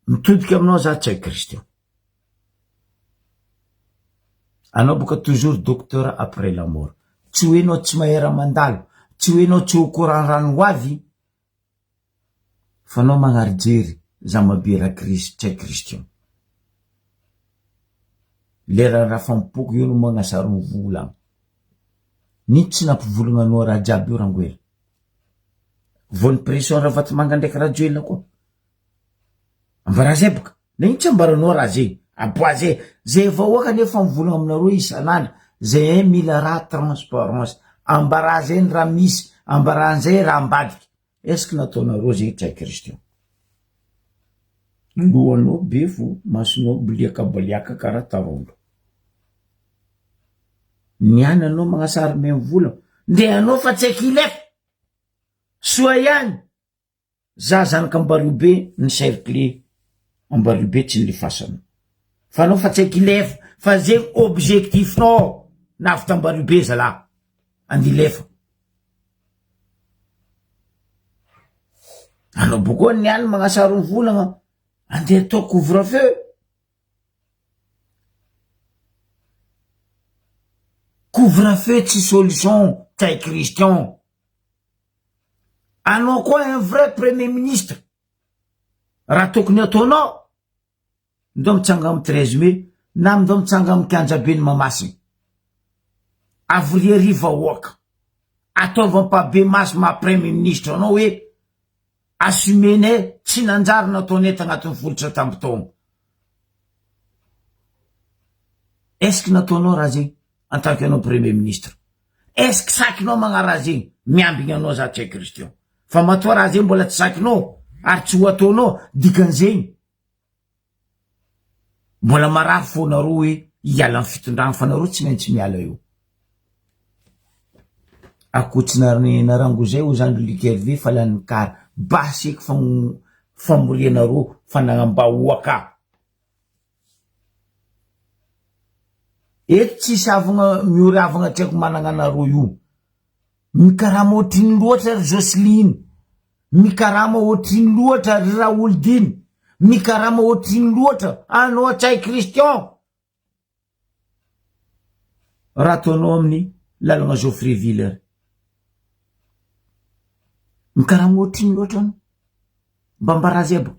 Mitodika aminao za tsy haiko Christian. Anao boka toujours docteur après la mort. Tsy hoe enao tsy mahay raha mandalo, tsy hoe enao tsy au courant rano ho avy, fa anao magnary jery zama-be raha Christ tsy hay Christian. Lera raha fampoko io no magnasarogno vola. Nino tsy nampivolagna anao raha jiaby io rangoela. Voan'ny pression Ravatomanga ndraiky Rajoelina koa. Ambarà zay boka, na ino tsy ambaranao raha zay, aboà zay, zay vahoaka anefa mivolagna aminareo isan'andro, zay mila raha transparence, ambarà zay ny raha misy, ambarà an'izay raha ambadika, est ce que nataonareo zegny tsy hay Christian? Lohanao be fo, masonao boliaka boliaka karaha tarondro. Niany anao magnasary memy vola, ndeha anao fa tsy haiko hilefa, soa ihany. Za zanaka Ambariobe ny cercle Ambariobe tsy nilefasana fa anao fa tsy haiko hilefa fa zegny objectif nao navy t'Ambariobe zalah andilefa anao bokoa niany magnasary ny volagna andeha atao couvre feu couvre feu tsy solution Ntsay Christian. Anao koa un vrai premier ministre raha tokony ataonao ndao mitsanga amy 13 mai na ndao mitsanga amy kianjabe ny Mahamasina avoriary vahoaka ataovy ampabe maso maha premier ministre anao hoe assumenay tsy nanjary nataonay tagnatin'ny folo tsy atamby taogno est ce que nataonao raha zegny en tant que anao premier ministre est ce que sakinao magnaraha zegny miambigny anao za tsy hay Christian fa matoa raha zegny mbola tsy sakinao ary tsy ho ataonao dikan'zegny mbola marary fonareo hoe hiala amy fitondragna fa nareo tsy maintsy miala eo akoatsinareo narango zay ho zandry Luc Hervé fa lany kara basy eky famorianareo fanagnam-bahoaka eto tsisy havagna miory havagna tsy haiko managna anareo io mikarama ohatriny loatra ry Jocelyne mikarama ohatriny loatra ry Raholdine mikarama ohatriny loatra anao Ntsay Christian raha ataonao amin'ny lalagna Geoffrey Villers. Mikarama ohatr'ino loatra anao? Mba ambarazy aby.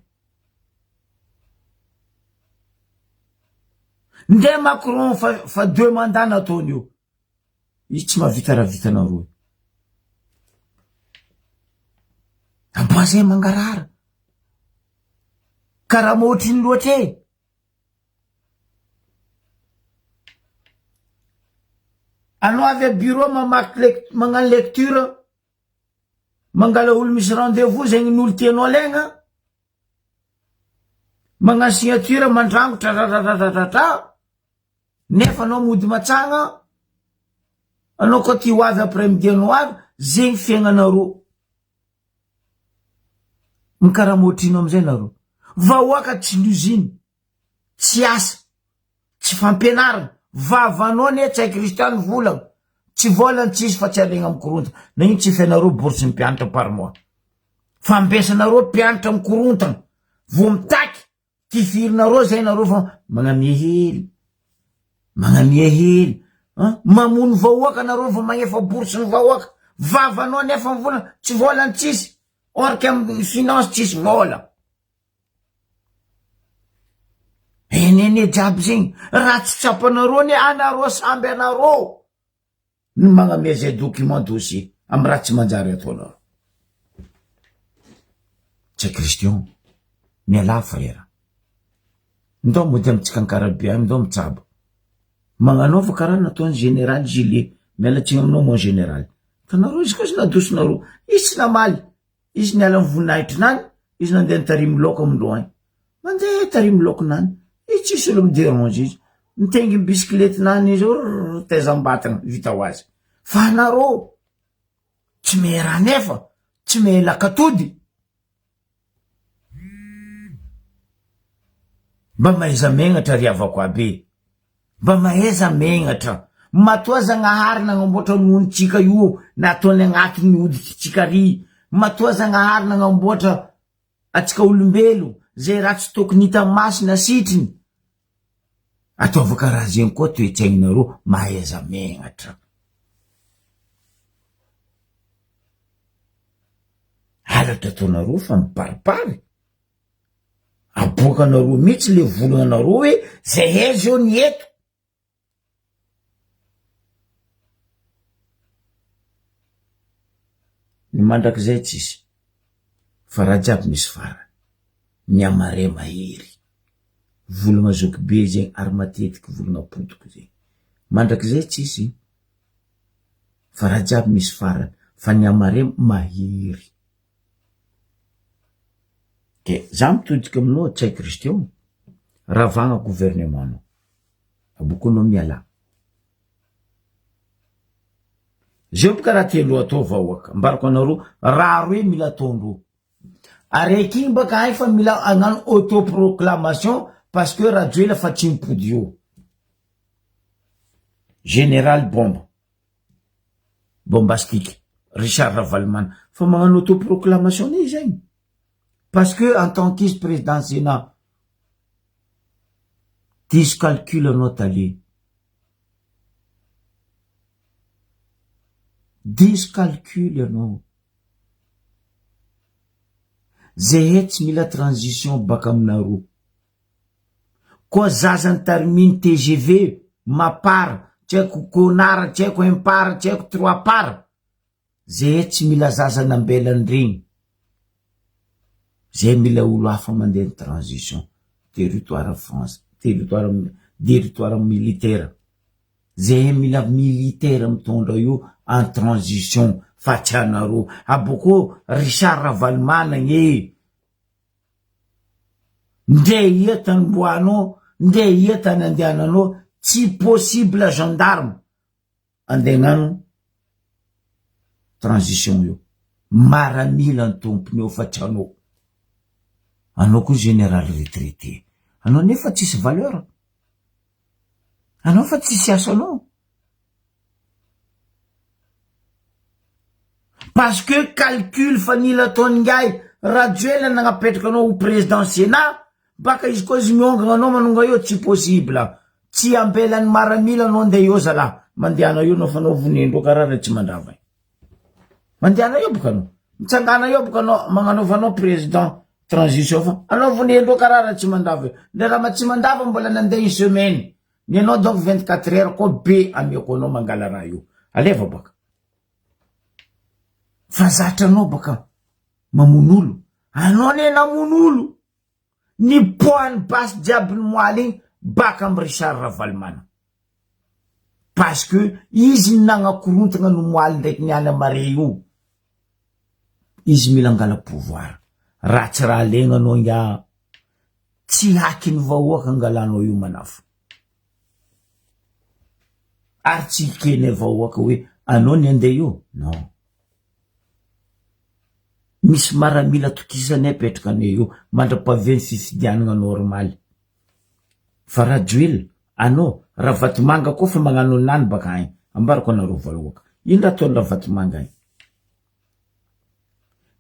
Ndre Macron fa fa deux mandats nataony io. Izy tsy mahavita raha vitanareo io. Amboazay mangarahara. Karama ohatr'ino loatra e. Anao avy a bureau mamaky lec- magnano lecture, mangala olo misy rendez-vous zegny ny olo tianao alaigna, magnano signature mandrangotra rararararara, nefa anao mody matsagna, anao koa ty ho avy après midi anao avy, zegny fiaignanareo. Mikarama ohatrino amizay nareo? Vahoaka tsy l'usine, tsy asa, tsy fampianarana, vavanao anie tsy hay Christian ny volagna, tsy volany tsisy fa tsy aregna mikorontana, nagnino tsy fenareo bourse ny mpianatra par mois? Fa ambesanareo mpianatra mikorontana, vo mitaky Tifirinareo zay nareo fa magnamia hely, magnamia hely an, mamono vahoaka nareo vao magnefa bourse ny vahoaka, vavanao nefa ny vola tsy vola ny tsisy, or que amin'ny finance tsisy vola. Enene jiaby zegny, raha tsy tsapanareo anie anareo samby anareo. no magnamia zay document dossier amy raha tsy manjary ataonareo. Tsy Christian, mialà frère. Ndao mody amitsika Ankarabe agny, ndao mitsabo. Magnanaova karaha nataony général Gilet, miala tsiny aminao mon général. Tanareo izy koa izy nadosonareo, izy tsy namaly. Izy niala ny voninahitrinany, izy nandeha nitarimy laoko amindreo agny. Mandeha tarimy laokonany, izy tsisy olo mi-derange izy. Mitainginy bisikletinany izy, rrrr, taizam-batagna, vita ho azy. Fa anareo, tsy mehy raha nefa, tsy mehy lakatody. Mba mahaiza megnatra ry havako aby e. Mba mahaiza megnatra. Matoa Zagnahary nagnamboatra nohontsika io nataony agnatiny hoditsitsika ry. Matoa Zagnahary nagnamboatra atsika olombelo zay raha tsy tokony hita maso na sitriny. Ataova karaha zegny koa toetsaigninareo mahaiza megnatra. Halatra ataonareo fa mibaribary. Aboakanareo mihitsy le volagnanareo hoe zahay zao ny eto. Ny mandrakizay tsisy fa raha jiaby misy farany. Ny amare mahery. Volagna zokibe zegny ary matetiky volagna potiky zegny. Mandrakizay tsisy fa raha jiaby misy farany fa ny amare mahery. De za mitodika aminao Ntsay Christian, ravagna gouvernement nao, aboko anao mialà. Zeo boka raha tiandreo atao vahoaka, ambarako anareo raha roe mila ataondreo, araiky igny baka hay fa mila hagnano autoproclamation parce que Rajoelina fa tsy mipody eo, général bomba. Bombastique Richard Ravalomanana fa magnano autoproclamation anie izy agny parce que en tant qu'izy président sénat diso calcul anao tale diso calcul anao zehe tsy mila transition baka aminareo Koa zaza nitariminy tgv, mapar, tsy haiko conard, tsy haiko impar, tsy haiko trois par, zehe tsy mila zaza nambelany regny, zehe mila olo hafa mandeha ny transition, territoire France, territoire territoire militaire, zehe mila militaire mitondra io en transition fa tsy anareo, abokeo Richard Ravalomanana e! Ndre ia tany mboanao, ndre ia tany andehananao, tsy possible gendarme andeha hagnano transition io. Maramila ny tompony eo fa tsy anao. Anao koa général retraité, anao nefa tsisy valeur, anao fa tsisy asanao. Parce que calcul fa nila ataon'ingahy Rajoelina nagnapetraka anao ho président sénat, baka izy koa izy miongana anao manonga eo tsy possible, tsy ambelan'ny maramila anao andeha eo zalah, mandehana eo anao fa anao vonendreo karaha raha tsy mandrava io, mandehana eo boka anao. Mitsangana eo boka anao magnanaova anao président transition fa anao vonendreo karaha Ratsimandava io. Ndra Ramatsimandava mbola nandeha une semaine. Ny anao donc 24 heures koa be amiako anao mangala raha io. Aleva baka. Fa zatra anao baka mamono olo. Anao anie namono olo. Ny poids-n'ny basy jiaby nimoaly igny baka am Richard Ravalomanana. Parce que izy no nagnakorontagna ny moaly ndraiky ny any mare io. Izy mila angala pouvoir. Raha tsy raha alegna anao ingahy, tsy haky ny vahoaka angalanao io manafo. Ary tsy ekenay vahoaka hoe anao ny andeha io, non. Misy maramila atokisanay apetraka anay eo mandrapahavian'ny fifidianana normaly. Fa Rajoelina, anao, Ravatomanga koa fa magnano nany baka agny. Ambarako anareo vahoaka. Ino raha ataon'i Ravatomanga agny?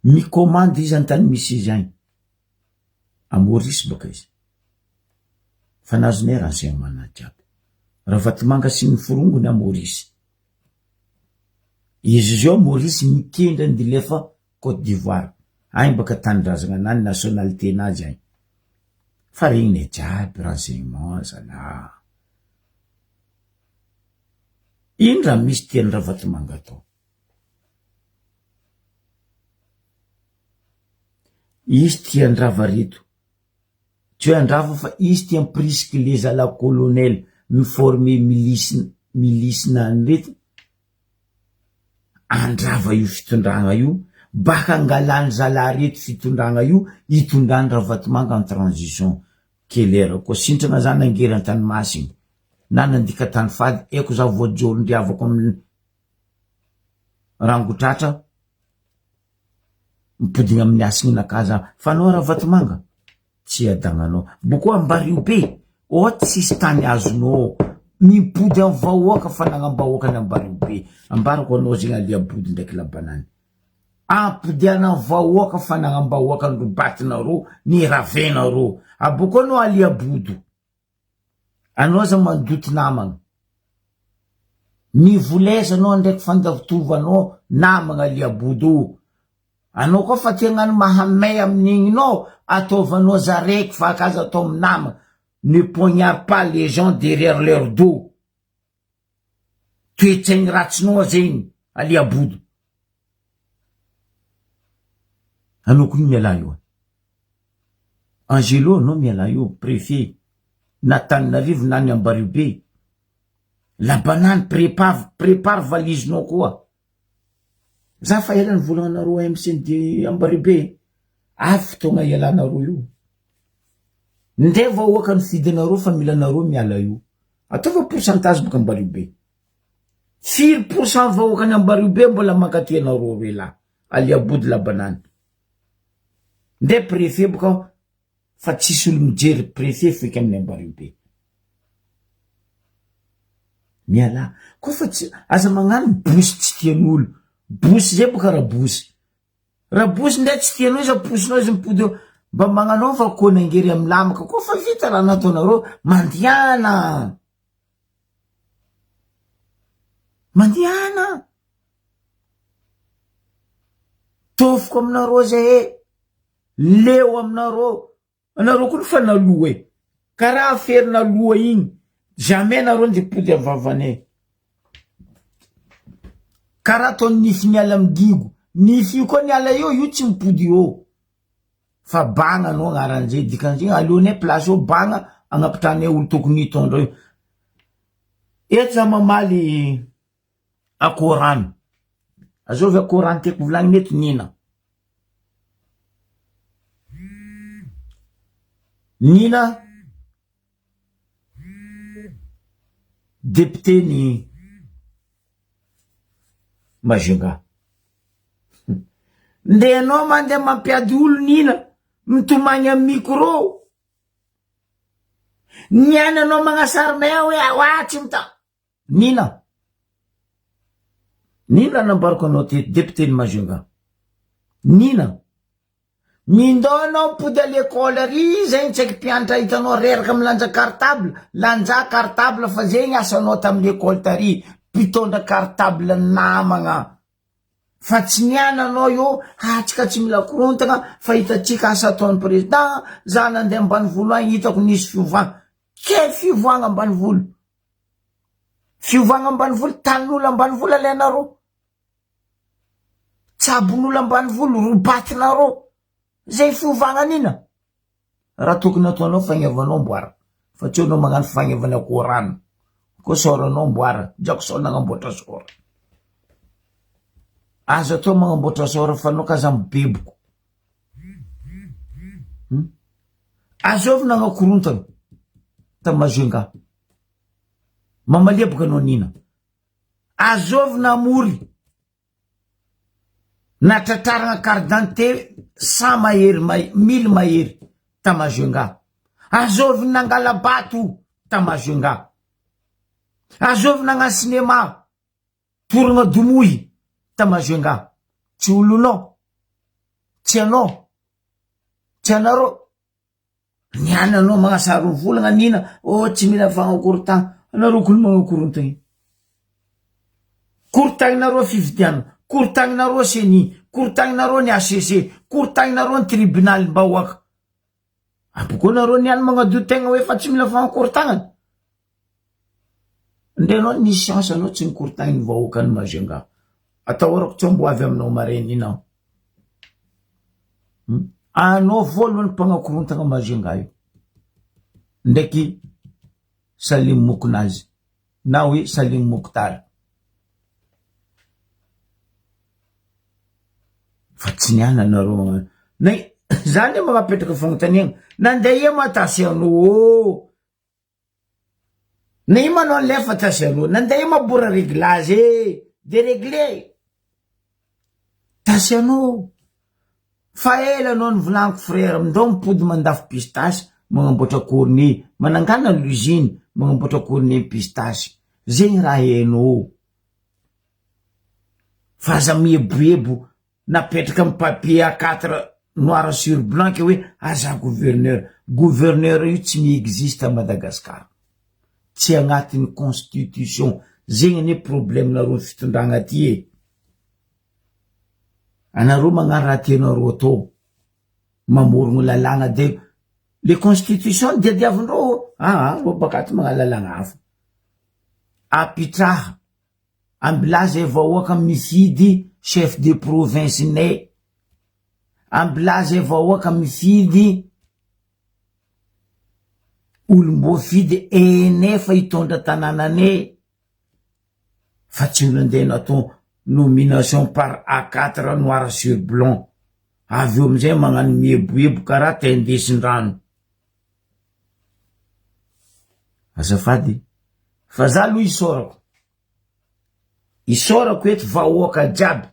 Mi-commande izy antany misy izy agny. A Maurice baka izy. Fa nazonay renseignement nazy jiaby. Ravatomanga sy ny forongony a Maurice. Izy zao Maurice mikendry andilefa Cote d'Ivoire. Agny baka tanindrazagna anany nationalité nazy agny. Fa regninay jiaby renseignement zalah. Ino raha misy tian'i Ravatomanga atao? Izy tia andrava reto. Tsy hoe andrava fa izy tia ampirisika le zala colonel mi-former milice milice nany reto andrava io fitondragna io baka angalany zala reto fitondragna io hitondrany Ravatomanga en transition. Kelera koa sintrana za nangery antanimasigny na nandika tany fady eko za voajoro-ndriavako amin'ny rangotratra mipodigna amin'ny hasigninakahy za fa anao Ravatomanga tsy adagnanao boko ambario be oh tsisy tany azonao mipody amin'ny vahoaka fanagnam-bahoaka ny ambario be ambarako anao zegny aliabody ndraiky labanany ampodiana vahoaka fanagnam-bahoaka ny robatinareo ny ravenareo aboko anao aliabodo Anao aza mandoto namagna. Mivoleza anao ndraiky fandavatovanao namagna liabodo. Anao koa fa te hagnano mahamay amin'igninao ataovanao zaraiky fa aza atao amy namagna. Ne poignarde pas les gens derrière leur dos. Toetsaigny ratsinao zegny aliabodo. Anao koa mialà eo. Angelo anao mialà eo préfet na Antananarivo na any Ambariobe. La banane prépare prépare valise-nao koa. Za fa ela nivolagna anareo MCD Ambariobe. Avy fotoagna ialanareo io. Ndray vahoaka nifidy anareo fa mila anareo miala io. Ataova pourcentage boka Ambariobe. Firy pourcent vahoakany Ambariobe mbola mankaty anareo roe lahy. Aliabody la banane. Ndray préfet boka fa tsisy olo mijery préfet feky amin'ny Ambariobe. Mialà. Koa fa tsy aza magnano bosy tsy tian'olo. Bosy zay boka rabosy. Rabosy ndray tsy tianao izy aposinao izy mipody eo. Mba magnanaova konangery amin'ny lamaka koa fa vita raha nataonareo. Mandehana. Mandehana. Tofoko aminareo zay e. Leo aminareo. Anareo koa fa naloa e. Karaha affaire naloa igny. Jamais nareo nde pody am vavanay. Karaha ataony nify miala am digo. Nify io koa miala eo io tsy mipody eo. Fa bagna anao agnaran'izay dikan'izay aleonay place eo bagna agnapitranay olo tokony hitondra io. Eto za mamaly akorano. Azovy akorano tiako volagnina eto Nina. Nina député ny Majunga. Ndeha anao mandeha mampiady olo Nina, mitomagny amy micro. Niany anao magnasary hoe aoa tsy mita. Nina. Nina nambarako anao teto député ny Majunga. Nina. Mindao anao mipody à l'école ary zegny tsy haiky mpianatra hitanao reraka milanja cartable, lanja cartable fa zegny asanao tamin'ny école tary, mpitondra cartable namagna. Fa tsy niany anao io hatsika tsy mila korontagna fa hitatsika asa ataony président za nandeha ambanivolo agny hitako nisy fiovagna quel fiovagna ambanivolo fiovagna ambanivolo tanin'olo ambanivolo alainareo tsabon'olo ambanivolo robatinareo zay fiovagna nina Raha tokony ataonao fagnevanao amboara fa tsy anao magnano fagnevana akoho rano koa sôranao amboara drako sao nagnamboatra sôra azo atao magnamboatra sôra fa anao k'aza mibeboko hum azovy nagnakorontana ta Majunga mamaleboka anao nina azovy namory Natratrarana carte d'identité 100 mahery mille mahery ta Majunga. Azovy nangala-bato ta Majunga. Azovy nagnano cinéma torogna domohy ta Majunga. Tsy olonao, tsy anao, tsy anareo. Niany anao magnasary ny volagna nina oh tsy mila fagnakorontagna anareo kony magnakorontagna korontagninareo fifidianana korontagninareo ceni korontagninareo ny HCC korontagninareo ny tribunal mbahoaka abokeo nareo niany magnadio tegna hoe fa tsy mila fagnakorontagna ndre anao nisy chance anao tsy nikorontagnin'ny vahoakan'i Majunga atahorako tsy mbo avy aminao marenina iny aho Anao voalohany mpagnakorontagna Majunga io ndraiky Salim Mokonazy na hoe Salim Mokhtar fa tsy niala anareo na za anie mametraka fagnontaniagna nandeha ia ma tasy anao ô Na io manao alefa tasy aloha, nandeha io mabora reglage e, deregle, tasy anao, fa ela anao nivolaniko frère, ndao mipody mandafo pistasy magnamboatra cornet, manangana l'usine magnamboatra cornet pistasy, zegny raha hainao, fa aza mieboebo Napetraka am papier A quatre noir sur blanc ke hoe aza gouverneur, gouverneur io tsy mi existe à Madagascar, tsy agnatin'ny constitution, zegny anie problème nareo fitondragna aty e, anareo magnano raha tianareo atao, mamorogno lalàgna de le constitution diadiavindreo aa reo baka ato magnano lalàgna hafa, apitraha. Ambilà zay vahoaka mifidy chef de province nay, ambilà zay vahoaka mifidy olom-boafidy enefa hitondra tanànanay fa tsy olo andeha natao nomination par A quatre noir sur blanc avy eo amizay magnano mieboebo karaha te andesin-drano. Azafady fa za aloha isaorako, isaorako eto vahoaka jiaby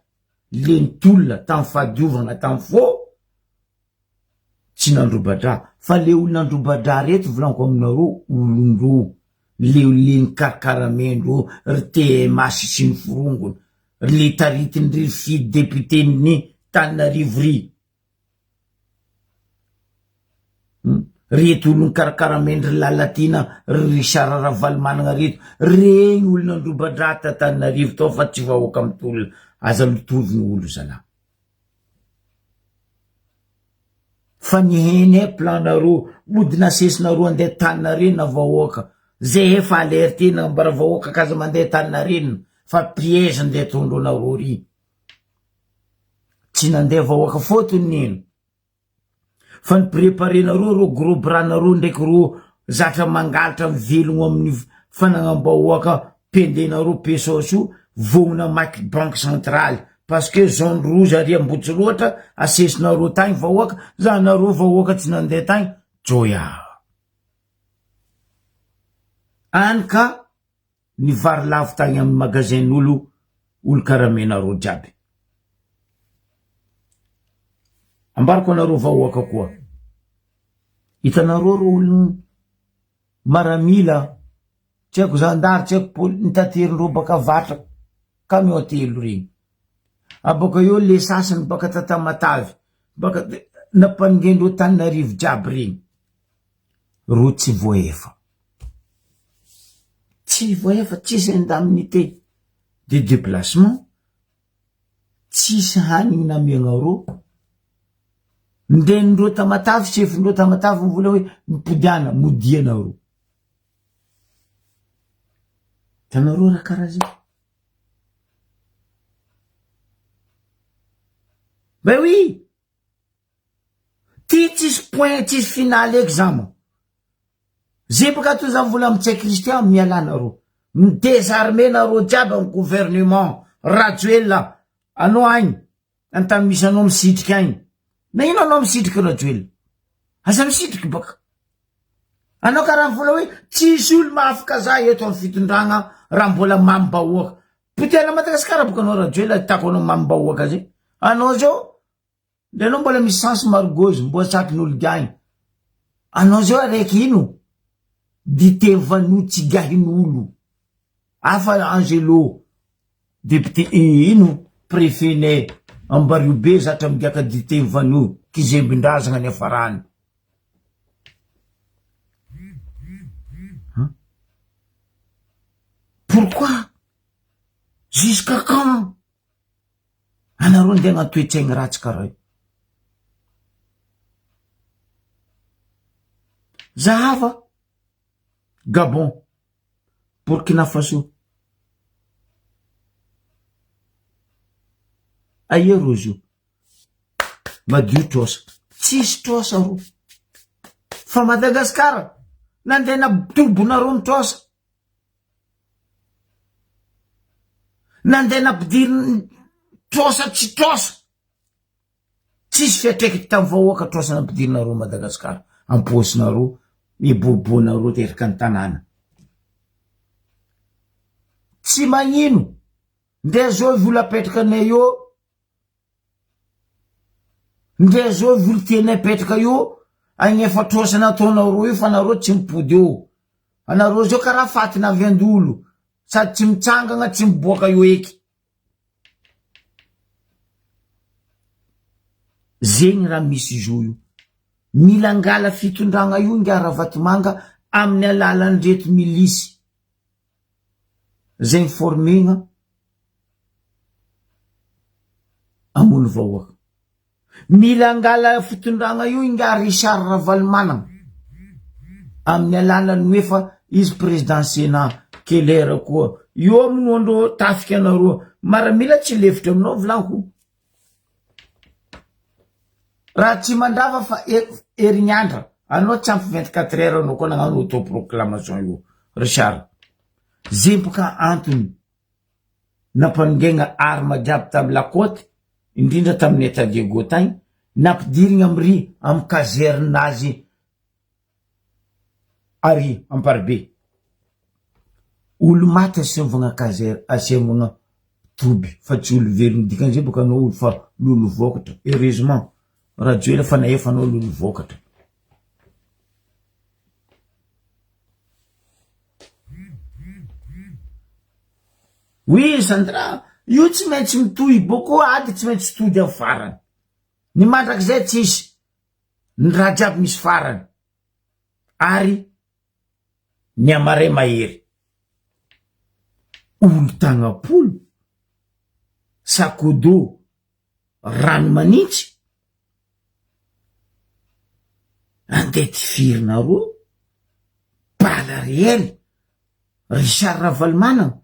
le nitolona tam fahadiovagna tam fô tsy nandroba-draha fa le olo nandroba-draha reto volaniko aminareo olondreo le le nikarakaramendreo ry TMH sy ny forongony ry le taritin'ny ry fidy député ny Tananarivo ry. Reto olon karakaramendry ry Lalatiana ry Richard Ravalomanana reto regny olona nandroba-draha t'Antananarivo tao fa tsy vahoaka mitolona aza lotoviny olo zalah fa ny hene plan nareo mody nasesinareo andeha Antaninarenina vahoaka zay efa alerte nambara vahoaka k'aza mandeha Antaninarenina fa piège ndeha ataondreo ry Tsy nandeha vahoaka fôtony nino fa ny preparenareo reo gros bras nareo ndraiky reo zatra mangalatra mivelogno amin'ny fanagnam-bahoaka pendenareo pesos io vognona hamaky banque centrale parce que zone rouge ary Ambohitsirohatra asesinareo tagny vahoaka za nareo vahoaka tsy nandeha tagny joya any ka ny vary lafo tagny amy magasin n'olo olo karamenareo jiaby. Ambarako anareo vahoaka koa, hitanareo reo olo maramila, tsy haiko zandary, tsy haiko pôlisy, nitaterindreo baka avaratra camion telo regny, abaka eo le sasany baka ta Tamatave, baka nampanindrendreo Tananarivo jiaby regny. Ro tsy voaefa. Tsy voaefa, tsisy indemnité de déplacement. Tsisy hanigny namiagna rô. Ndrenindreo Tamatave, sefondreo Tamatave mivola hoe mipodiana, modia nareo. Hitanareo raha karaha zay? Ben oui! Ty tsisy point, tsisy finale eky zama. Zay baka toy zany vola am Ntsay Christian mialà nareo. Mi desarmer nareo jiaby am gouvernement Rajoelina anao agny antany misy anao misitriky agny. Nagnino anao misitriky Rajoelina? Aza misitriky baka. Anao karaha mivola hoe tsisy olo mahafaka za eto am fitondragna raha mbola mamim-bahoaka. Potehana Madagasikara boka anao Rajoelina ahitako anao mamim-bahoaka zay. Anao zao Ndre anao mbola misy chance Margozy mbola tratrin'olo gagny. Anao zao araiky ino? Dite vanou tsy gahin'olo. Hafa Angelo député ino préfet nay Ambariobe zatra migiaka dite vanou kizembindrazagna niafarany. Pourquoi? Jusqu'à quand? Anareo ndeha agnano toe-tsaigny ratsy karaha io. Zahava Gabon, Burkina Faso. Aia rô izy io? Madio trosa. Tsisy trosa rô. Fa Madagasikara, nandeha nampitobonareo ny trosa. Nandeha nampidiriny trosa tsy trosa. Tsisy fiatraikany tamin'ny vahoaka trosa nampidirinareo Madagascar am-paosinareo, miboboanareo teraka ny tanàna. Tsy magnino, ndre zao vola apetraka anay eo. Ndre zao voly tianay apetraka io agnefa trosa nataonareo io fa nareo tsy mipody eo. Anareo zao karaha fatina avy andolo sady tsy mitsangagna tsy miboaka eo eky. Zegny raha misy zo io. Mila angala fitondragna io ingahy Ravatomanga amin'ny alalan'ireto milisy zay mi-former-gna hamono vahoaka. Mila angala fitondragna io ingahy Richard Ravalomanana amin'ny alalan'ny hoe fa izy président sénat Keller koa io amonoandreo tafika anareo maramila tsy lefitra aminao volaniko raha tsy mandrava fa herignandra anao tsy ampy 24 heures anao koa nagnano autoproclamation io Richard zempoka antony Nampanongaigna arme jiaby tamy la côte, indrindra tamin'ny Etat Diego tagny, nampidirigna amy ry amy caserne azy ary Amparibe. Olo maty asiavagna caserne, asiavagna toby fa tsy olo velogno, dikan'izay bôka anao olo fa lolo vôkatra, heureusement Rajoelina fa nahefa anao lolo vôkatra. Oui Sandra, io tsy maintsy mitohy boko ady tsy maintsy tody am farany. Ny mandrakizay tsisy, ny raha jiaby misy farany. Ary ny amaray mahery. Olo tagnapolo, sakodo, rano manintsy, andeha tifirinareo, bala réel, Richard Ravalomanana,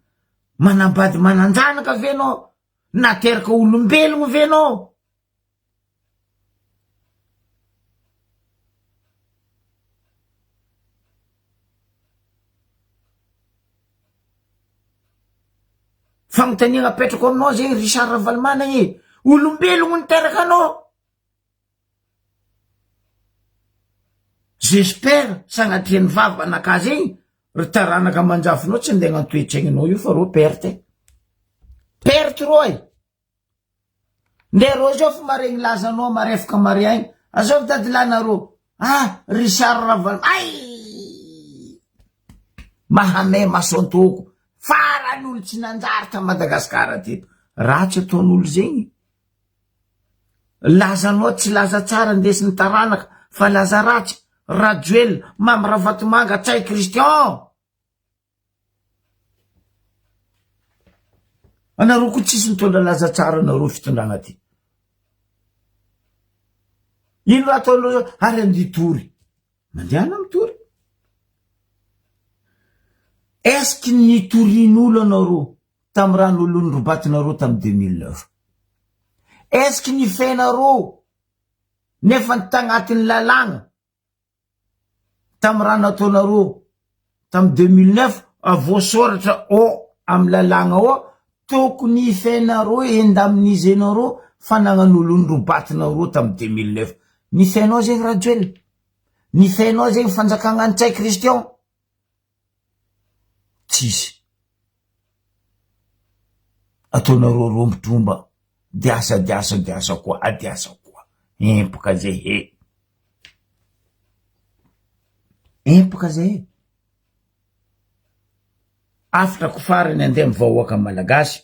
manambady mananjanaka ve enao, nateraka olombelogno ve enao? Fanontaniana apetrako aminao zegny Richard Ravalomanana e, olombelogno niteraka anao? J'espère sagnatria ny vava anakahy zegny ry taranaka aman-jafinao tsy andeha hagnano toe-tsaignanao io fa reo perte, perte reo e! Nde reo zao fa maregny lazanao marefaka mariagny, azovy dadilahy nareo, ah Richard Ravalo ay! Mahamay mason-toko, farany olo tsy nanjary ta Madagasikara teto, ratsy ataon'olo zegny, lazanao tsy laza tsara ndesin'ny taranaka fa laza ratsy, Rajoelina, Mamy Ravatomanga, Ntsay Christian. Anareo koa tsisy mitondra laza tsara anareo fitondrana ty. Ino raha ataonareo zao ary andeha hitory. Mandehana mitory. Est-ce que nitorian'olo anareo tamy raha nolon'ny tamy 2009? Est-ce que nifenareo nefa tagnatin'ny lalàgna tamy raha nataonareo tamy 2009 voasoratra ao amy lalàgna ao tokony hifenareo indemniser-nareo fanagnan'olon-drobatinareo tamy 2009. Nifenao zegny Rajoelina? Nifenao zegny fanjakagna Ntsay Christian? Tsisy. Ataonareo rombotromba diasa diasa diasa koa adiasa koa empoka zay he. Empoka zay e. Afitra ko farany andeha amy vahoaka malagasy.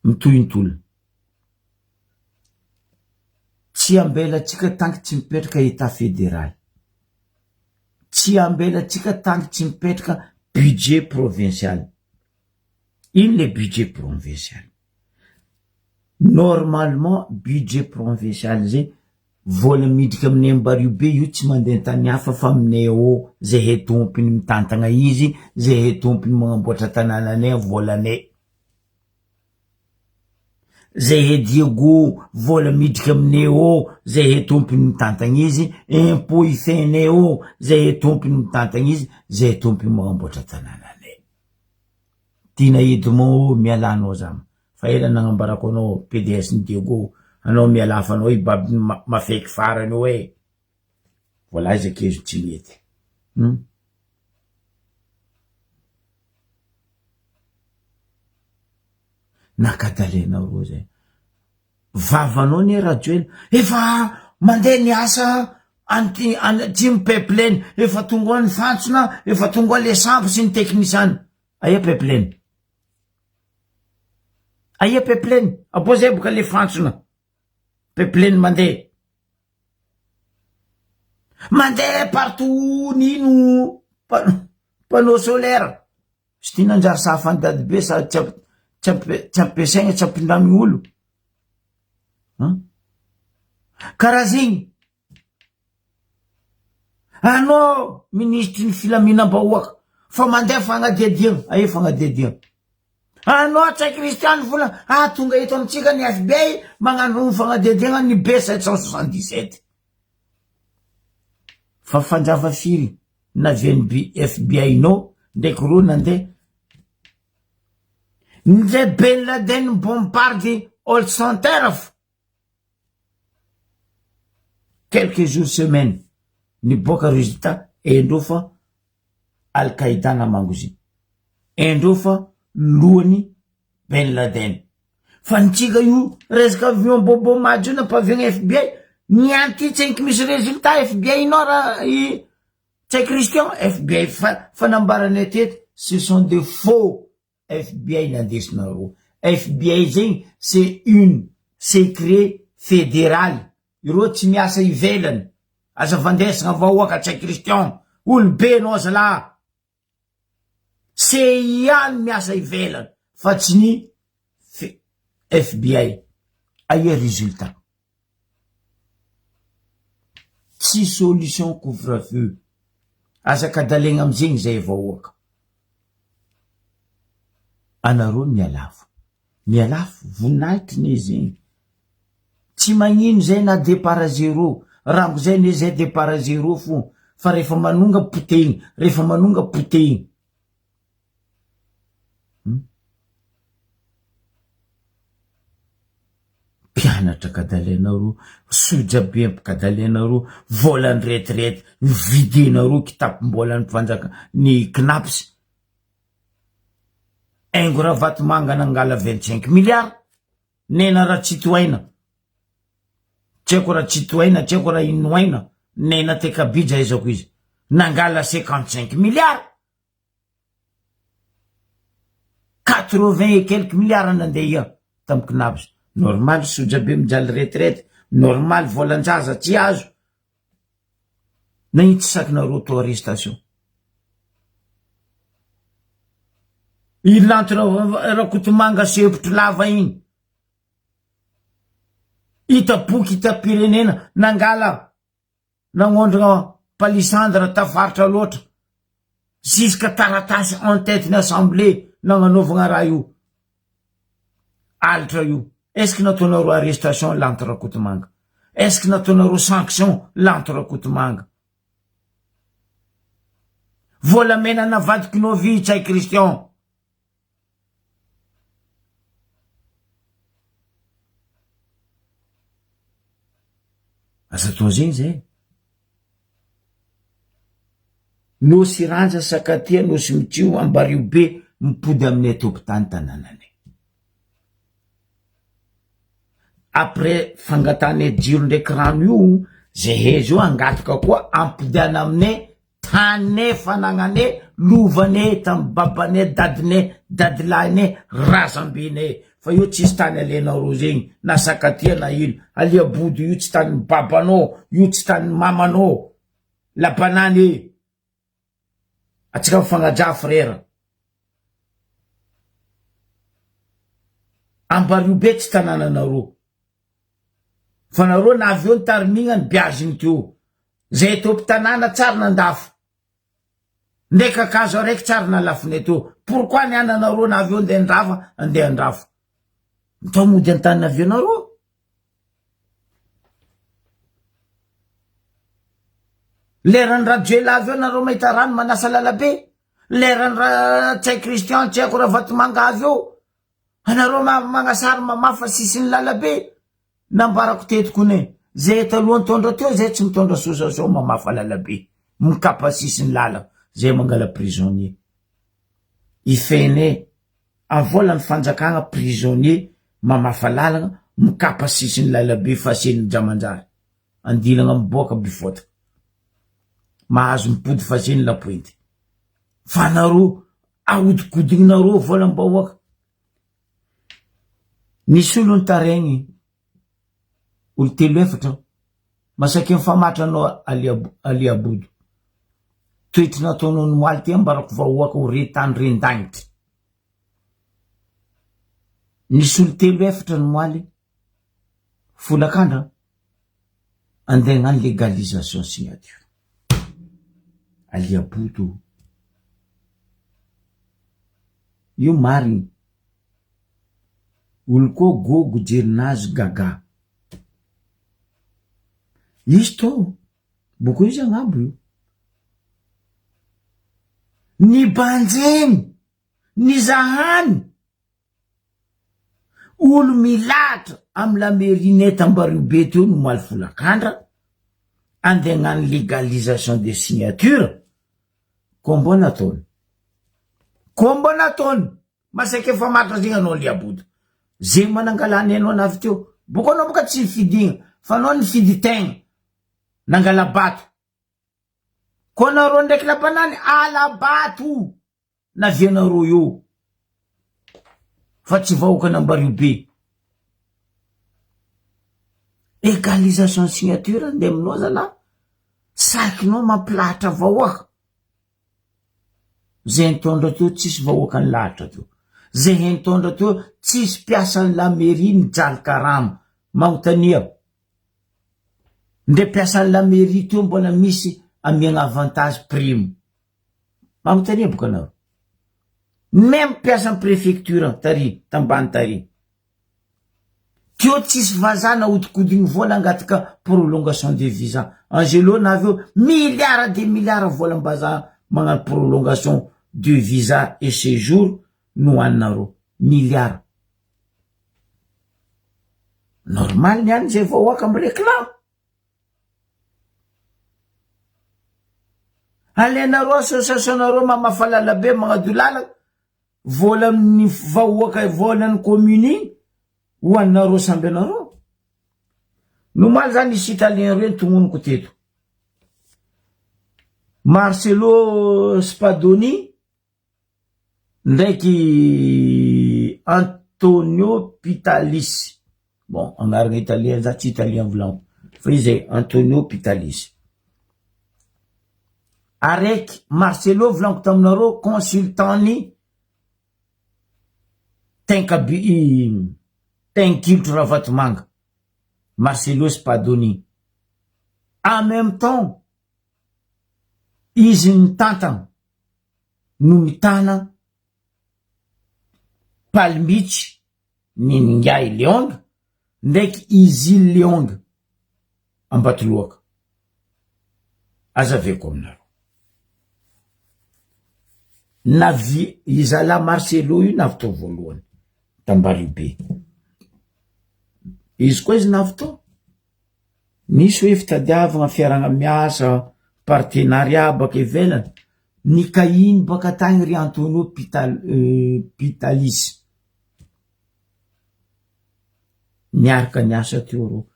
Mitohy ny tolona. Tsy ambelatsika tanky tsy mipetraka etat federal. Tsy ambelatsika tanky tsy mipetraka budget provincial. Ino le budget provincial? Normalement budget provincial zay vola miditra aminay Ambario be io tsy mandeha an-tany hafa fa aminay ao zahay tompony mitantagna izy, zahay tompony magnamboatra tanànanay volanay. Zahay Diego vola miditra aminay ao zahay tompony mitantagna izy, impot ifenay ao zahay tompony mitantagna izy, zahay tompony magnamboatra tanànanay. Tiana Edmond ô mialà anao zama fa ela nagnambarako anao PDS ny Diego anao mialà fa anao hibaby mafeky farany eo e! Voalaiza akezo tsy mety hum. Nakadalenareo zay. Vavanao anie Rajoelina efa mandeha ny asa any any atsimo pipeline efa tonga ao ny fantsona efa tonga ao le sambo sy ny teknisiana aia pipeline aia pipeline aboa zay boka le fantsona pipeline mandeha mandeha partout nino panneau solaire sy ty nanjary sahafan'ny dadibe sady tsy tsy tsy ampiasaigna tsy ampindramigny olo an karaha zegny anao minisitry ny filaminam-bahoaka fa mandeha fagnadihadiana aia fagnadihadiana anao Ntsay Christian vola ah tonga eto amitsika ny FBI magnano fagnadihadiana ny B 777 fa fanjava firy navian'ny FBI nao ndraiky ro nandeha ndre Ben Laden bombarde All Center fo quelques jours semaine niboaka résultat endreo fa Al-Qaïda namango izy endreo fa lohany Ben Laden fa nitsika io resaka avion bobo majo io nampaviagna FBI ny anty tsenky misy résultat FBI nao raha i Ntsay Christian FBI fa fanambaranay teto ce sont des faux FBI nandesinareo FBI zegny c'est une secret federal ireo tsy miasa ivelany aza vandesagna vahoaka Ntsay Christian olobe anao zalah CIA no miasa ivelany fa tsy ny FBI aia résultat tsy solution couvre feu aza kadalegna amizegny zay vahoaka anareo mialafo mialafo voninahitry ne zegny tsy magnino zay na départ à zéro rango zay ne zay départ à zéro fo fa rehefa manonga potehiny rehefa manonga potehiny Mpianatra kadalenareo, soja be ampikadalenareo, volan'ny retraite nividenareo kitapom-bolan'ny mpanjaka ny cnaps, Haingo Ravatomanga nangala 25 milliards, Nena Ratsitohaina, tsy haiko Ratsitohaina, tsy haiko raha inoaina, Nena Tekabija aizako izy, nangala 55 milliards. 80 et quelques milliards nandeha ia tamy CNaPS. Normal soja be mijaly retraite, normal volan-jaza tsy azo. Nagnino tsy sakinareo atao arrestation? I Lanto Rakotomanga sempotry lava igny. Hita boky hitam-pirenena nangala nagnondragna palissandre tafaritra loatra jusqu'à taratasy en tête ny assemblée nagnanaovagna raha io alitra io. Est ce que nataonareo arrestation Lanto Rakotomanga? Est ce que nataonareo sanction Lanto Rakotomanga? Volamena navadikinao vy Ntsay Christian. Aza atao zegny zay. Nosy Ranja, Sakatia, Nosy Mitsio, Ambario be mipody aminay tompon-tany tanànanay. Après fangatanay jiro ndraiky rano io, zahay zao hangataka koa ampodiana aminay Taninay, fanagnanay, lovanay tamin'ny babanay, dadinay, dadilahinay, razambenay. Fa io tsisy tany alenareo zegny, na Sakatia na ino. Alia Bodo io tsy tanin'ny babanao, io tsy tanin'ny mamanao. La banane e! Atsika mifagnajà frère. Ambario be tsy tanànanareo. Fa nareo na avy eo nitarimigna ny biazigny teo. Zay tompo-tanàna tsary nandafo. Ndre kakazo araiky tsary nalafonay teo. Pourquoi ny ananareo na avy eo ndeha andrava andeha andrafo. Mitao mody an-tany avy eo nareo. Leran'ny Rajoelina avy eo nareo mahita rano manasa lalabe. Leran'ny Ra Ntsay Christian tsy haiko Ravatomanga avy eo. Anareo magnasary mamafa sisin'ny lalabe. Nambarako teto kone, zay taloha nitondra teo zay tsy mitondra association mamafa lalabe, mikapa sisin'ny lala, zay mangala prisonnier. Ifene, avola ny fanjakagna prisonnier mamafa lalagna, mikapa sisin'ny lalabe fasen'ny jamanjary. Andilagna miboaka bifotaka. Mahazo mipody faseny lapointy. Fa nareo ahodikodignareo volam-bahoaka. Nisy olo nitaregny, olo telo efatra, masaky mifamatra anao Ali Abodo. Toetry nataonao ny moaly ty ambarako vahoaka ho re tany ren-dagnitry. Nisy olo telo efatra ny moaly, folakandra, andeha hagnano légalisation signature. Ali Abodo. Io marigny. Olo koa gogo jerinazy gaga. Izy tô boko izy agnabo io. Ny banjeny, ny zahany, olo milahatra amy la mairie net Ambario be teo no omaly folakandra, andeha hagnano légalisation de signature, Koa mbô nataony. Koa mbô nataony. Masaky efa matra zegny anao liabodo. Zegny manangalany anao navy teo. Boko anao boka tsy nifidigna fa anao nifidy tegna. Nangala-bato. Koa anareo ndraiky labanany ala-bato. Navianareo eo fa tsy vahoakan'Ambario be. Égalisation signature ndeha aminao zalah, sakinao mampilahatra vahoaka. Zay nitondra teo tsisy vahoaka nilahatra teo. Zay nitondra teo tsisy mpiasan'ny la mairie nijaly karama. Magnontania. Ndre mpiasan'ny la mairie teo mbola misy amiagna avantage prime. Manontania boka anareo. Même mpiasan'ny préfecture tary tambany tary. Teo tsisy vazaha nahodikodigny vola hangataka prolongation de visa. Angelo na avy eo milliard de milliard volam-bazaha magnano prolongation de visa et séjour no haninareo. Milliard. Normal ny any zay vahoaka mi-réclame. Alainareo association-nareo mamafa lalabe magnadio lalana, volan'ny vahoaka volan'ny commune iny ho anareo samby anareo. Ny omaly zany nisy italien reo notognoniko teto. Marcelo Spadoni Ndraiky Antonio Pitalis, bon agnarana italien za tsy italien volaniko fa izy zay Antonio Pitalis, araiky Marcelo volaniko taminareo consultant-ny. Tenkabi Tenkilotro Ravatomanga, Marcelo Spadoni. En même temps izy mitantana no mitana Palm Beach ny Ningahy Leong ndraiky Izily Leong Ambatoloaka. Azaveko aminareo. Navy i zalahy Marcelo io navy tao voalohany t'Ambaribe. Izy koa izy navy tao. Nisy hoe fitadiavagna fiarahagna miasa, partenariat baka ivelany. Nikahiny baka tagny ry Antonio Pital- Pitalis. Niaraka niasa teo reo.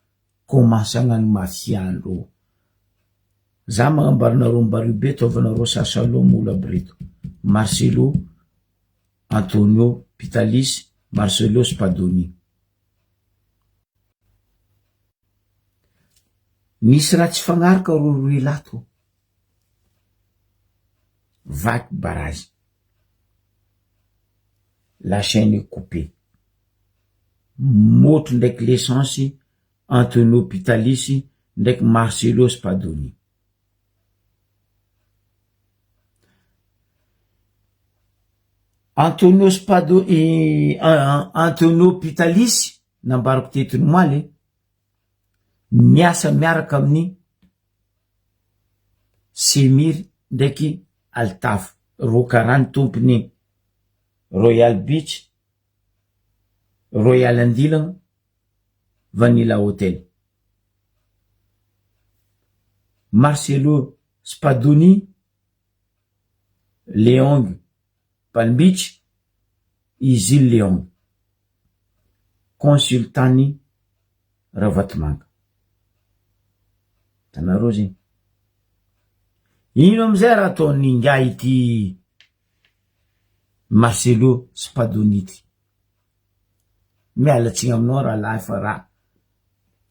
Commence hagnano mafia andreo. Za magnambara anareo Ambario be ataovanareo sasalom olo aby reto. Marcelo, Antonio Pitalis, Marcelo Spadoni. Nisy raha tsy fagnaraka ro roe lahy tô. Vaky barazy. La chaine est coupée. Môtro ndraiky l'essence Antonio Pitalis ndraiky Marcelo Spadoni. Antonio Spado Antonio Pitalis nambarako teto omaly miasa miaraka amin'ny Semir ndraiky Altaf ro karany tompony Royal Beach Royal Andilana Vanilla Hotel Marcelo Spadoni Leong Palm Beach i Gilles Leong consultant-n'i Ravatomanga. Hitanareo zegny. Ino amizay raha ataon'ingahy ity Marcelo Spadoni ty? Miala tsiny aminao rahalahy fa raha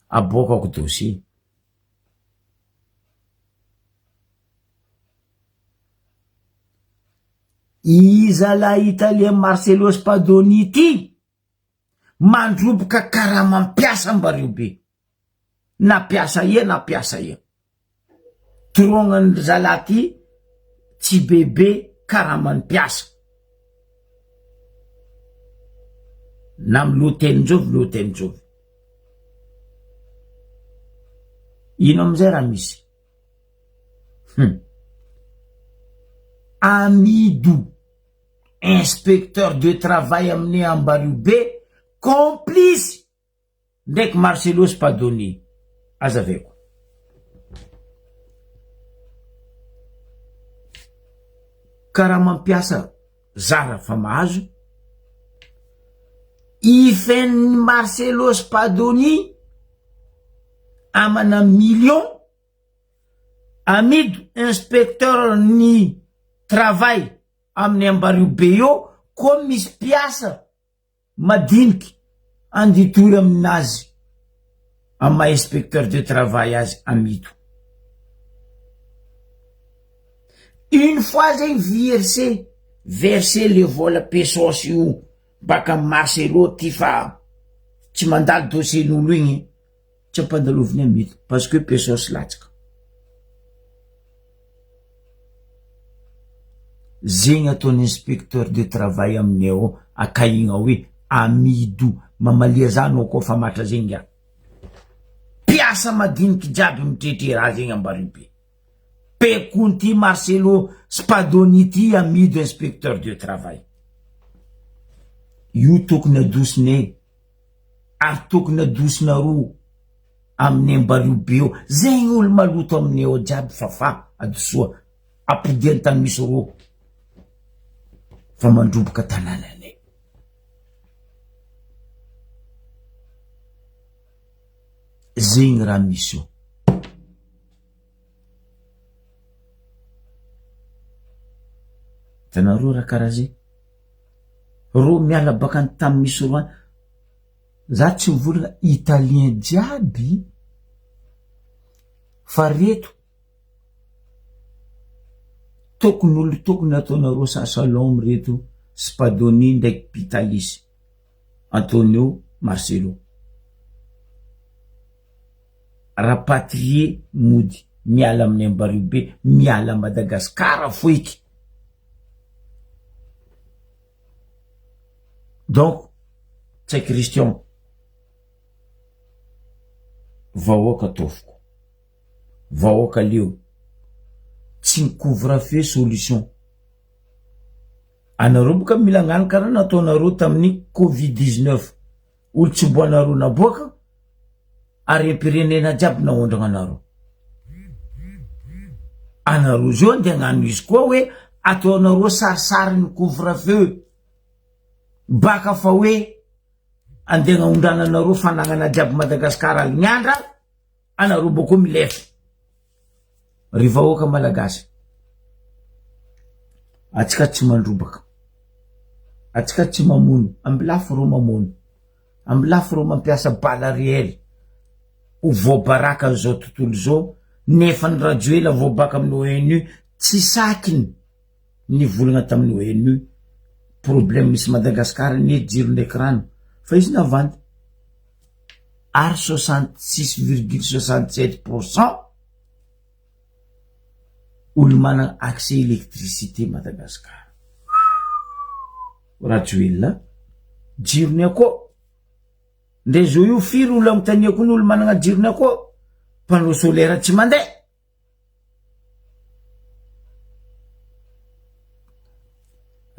aboakako dossier. Iza lahy italien Marcelo Spadoni ity mandroboka karama mpiasa mbareo be na mpiasa ia na mpiasa ia. Torognan'ny zalahy ty tsy bebe karaman'ny mpiasa. Na amy lohatenin-jovy lohatenin-jovy. Ino amizay raha misy? Hum. Amido, inspecteur de travail amin'ny Ambariobe, complice ndraiky Marcelo Spadoni. Azavaiko. Karaha mampiasa zara fa mahazo. Ifen'ny Marcelo Spadoni amana million Amido inspecteur ny travail amin'ny Ambariobe eo koa misy mpiasa madiniky anditory aminazy amin'ny maha inspecteur de travail azy Amido. Une fois zegny virse verser le vola pesos io baka amy Marcelo ty fa tsy mandalo dossier n'olo igny. Tsy ampandaloviny amidy parce que pesos latsaka. Zegny ataon'ny inspecteur de travail aminay ao akahigna hoe amido mamalia za anao koa fa matra zegny ngiahy. Mpiasa madiniky jiaby mitretre raha zegny Ambaribe. Pekon'ity Marcelo Spadoni ty amido inspecteur de travail. Io tokony adosonay. ary tokony adosinareo amin'ny ambalio be eo zegny olo maloto aminay ao jiaby fafa adosoa ampodiany tany misy rô fa mandroboka tanànanay. Zegny raha misy eo. Hitanareo raha karaha zegny? Rô miala baka any tany misy rô any, za tsy mivolagna italien jiaby fa reto tokony olo tokony ataonareo sasa l'homme reto spadoni ndraiky pitalis. Antonio Marcelo. Rapatrier mody miala amin'ny Ambariobe miala Madagascar foiky. Donc Ntsay Christian vahoaka ataoviko vahoaka leo tsy ny couvre feu solution anareo boka mila agnano karaha nataonareo tamin'ny covid 19 olo tsy mboanareo naboaka harem-pirenena jiaby naondragna anareo anareo zao andeha agnano izy koa hoe ataonareo sarisarin'ny couvre feu baka fa hoe andeha agnondrananareo fanagnana jiaby Madagasikara alignandra anareo boko milefa ry vahoaka malagasy atsika tsy mandrobaka atsika tsy mamono ambilafy ro mamono ambilafy ro mampiasa bala réel ho voabaraka an'izao tontolo izao nefa ny Rajoela voabaka amin'ny ONU tsy sakiny nivolagna tamin'ny ONU problème misy Madagascar anie jiro ndraiky rano fa izy navandy ary 66 virgule 67 pourcent olo manana accès électricité Madagascar Rajoelina jirony akô ndre zo io firy olo anontaniako ny olo manana jirony akô panneau solaire tsy mandeha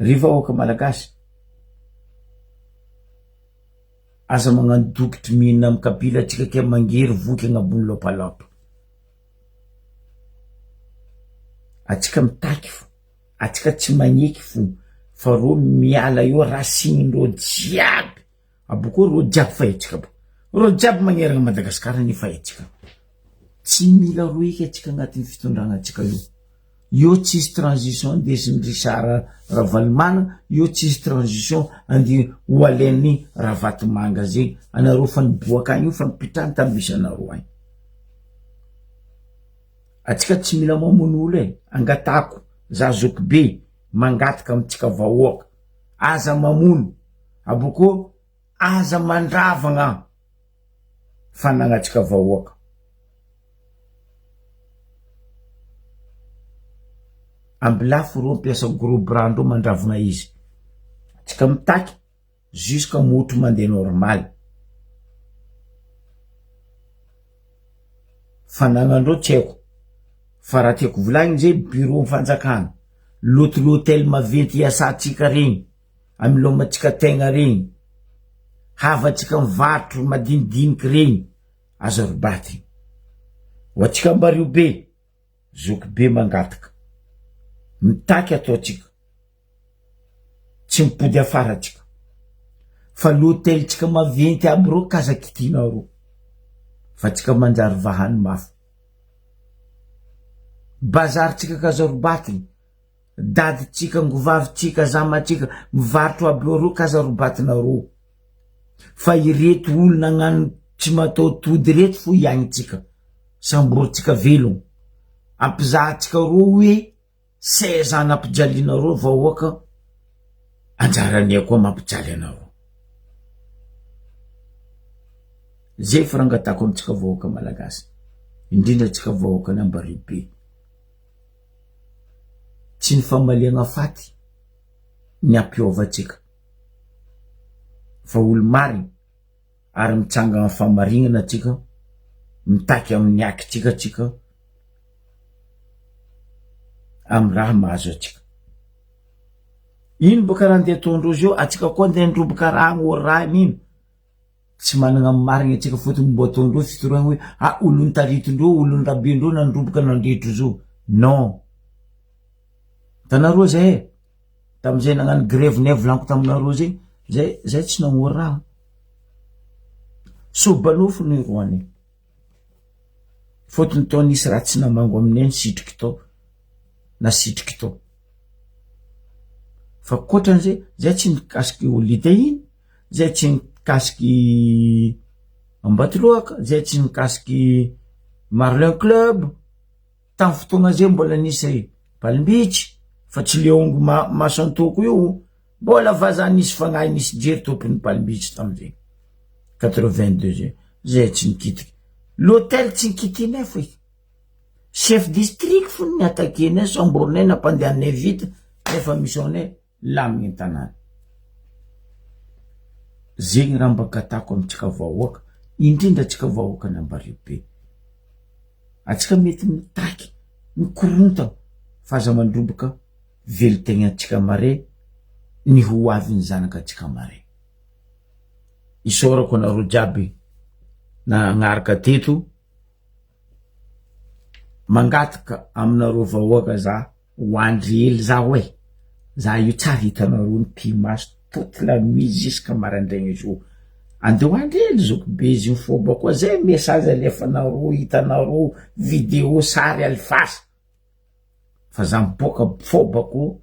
Ry vahoaka malagasy, aza magnano dokotry mihinana amy kapila atsika ke mangery voky agnabony lopalopa. Atsika mitaky fo, atsika tsy magneky fo fa reo miala eo racine-ndreo jiaby. Abokeo reo jiaby fa hetsika aby. Reo jiaby magnerana Madagascar nefa hetsika. Tsy mila roa eky atsika agnatin'ny fitondragna atsika io. Io tsisy transition ndesin'i Richard Ravalomanana, io tsisy transition andeha ho alain'i Ravatomanga zegny. Anareo fa niboaka agny io fa nipitrahany tamy misy anareo agny. Atsika tsy mila mamono olo e, angatahako za zokibe mangataka amitsika vahoaka, aza mamono. Aboko aza mandravagna fanagnatsika vahoaka. Ambilafy reo mpiasa gros bras ndreo mandravogna izy. Tsika mitaky jusqu'à motro mandeha normal. Fanagnandreo tsy haiko fa raha tiako volagniny zay bureau fanjakana, l'autre l'hotel maventy iasantsika regny. Amilomantsika tegna regny, havantsika mivarotro madinidiniky regny, aza robaty. Ho antsika Ambario be, zoky be mangataka, mitaky ataontsika, tsy mipody afara tsika, fa l'hotel-tsika maventy aby reo k'aza kitihinareo, fa tsika manjary vahany mafy. Bazary-tsika k'aza robatiny. Dady tsika ngovavy tsika zama tsika mivarotro aby eo reo k'aza robatinareo fa ireto olo nagnano tsy matao tody reto fo iaignitsika samboritsika velogno ampizahatsika reo hoe seza nampijalianareo vahoaka anjaranay koa mampijaly anareo zay firangatako amitsika vahoaka malagasy indrindra tsika vahoaka ny Ambaribe. Tsy ny famaliagna faty ny hampiova antsika fa olo marigny ary mitsangana am fahamarignana antsika, mitaky amin'ny akintsika antsika amy raha mahazo antsika. Ino bôka raha andeha ataondreo zio, antsika koa andeha handroboka raha agny ô raha nino. Tsy managna ny marigny antsika fôtony mbô ataondreo fitoriagna hoe ah olo nitaritindreo olo nirabendreo nandroboka nandretro zao non tanareo zay e tamizay nagnano grevy nay volaniko taminareo zegny zay zay tsy nagnôry raha sobanofo ny roanay fôtony tao nisy raha tsy namango aminay nisitriky tao nasitriky tao fa koatran'izay zay tsy nikasiky olita iny zay tsy nikasiky Ambatoloaka, zay tsy nikasiky Marlin club, tam fotoagna zay mbola nisy Palm beach fa tsy le ongo maso antoko io. Mbola vazaha nisy fagnahy nisy jery tompony palmiste tamizegny. 82 zay. Zay tsy nikitiky. L'hôtel tsy nikitinay fo e. Chef district fo ny attaquer-nay, samborinay, nampandehaninay vite, nefa mission-nay lamigny ny tanàna. Zegny raha mba gatako amintsika vahoaka, indrindra antsika vahoakan'Ambaribe. Antsika mety mitaky, mikorontana fa aza mandroboka velon-tegnantsika mare ny ho avin'ny zanakatsika mare. Isaorako anareo jiaby nagnaraka teto, mangataka aminareo vahoaka za ho andry hely zaho e, za io tsara hitanareo ny pimaso toute la nuit jusqu'à maraindraigny izy io, andeha ho andry hely zoky be izy io fôba koa zay message alefanareo hitanareo video sary alefasa fa za miboaka fôbako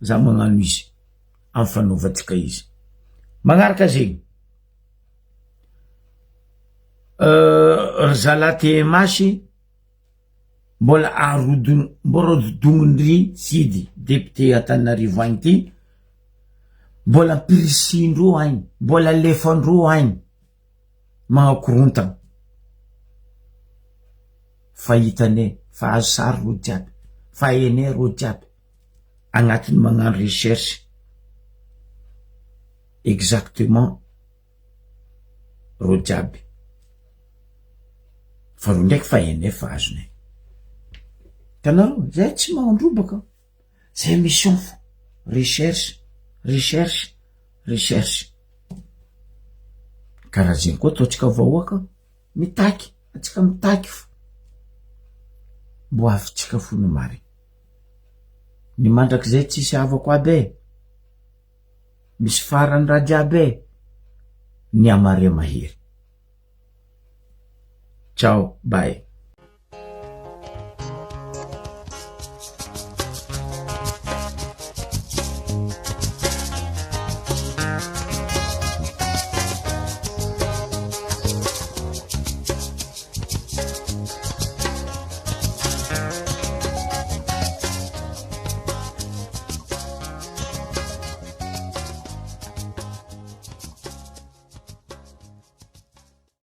za magnano izy amy fanaovantsika izy magnaraka zegny ry zalahy TMH mbola arodony mbola rododomin-dry Sidy député Antananarivo agny ty mbola ampirisihin-dreo agny mbola alefan-dreo agny magnakorontana fa hitanay fa azo sary reo jiaby fa hainay reo jiaby agnatiny magnano recherche exactement reo jiaby fa reo ndraiky fa hainay fa azonay hitanareo zay tsy mahandrobaka zay mission fo recherche recherche recherche karaha zegny koa ataontsika vahoaka mitaky atsika mitaky fo mbo avintsika fo ny marigny ny mandrakizay tsisy havako aby e misy farany raha jiaby e ny amare mahery ciao bye.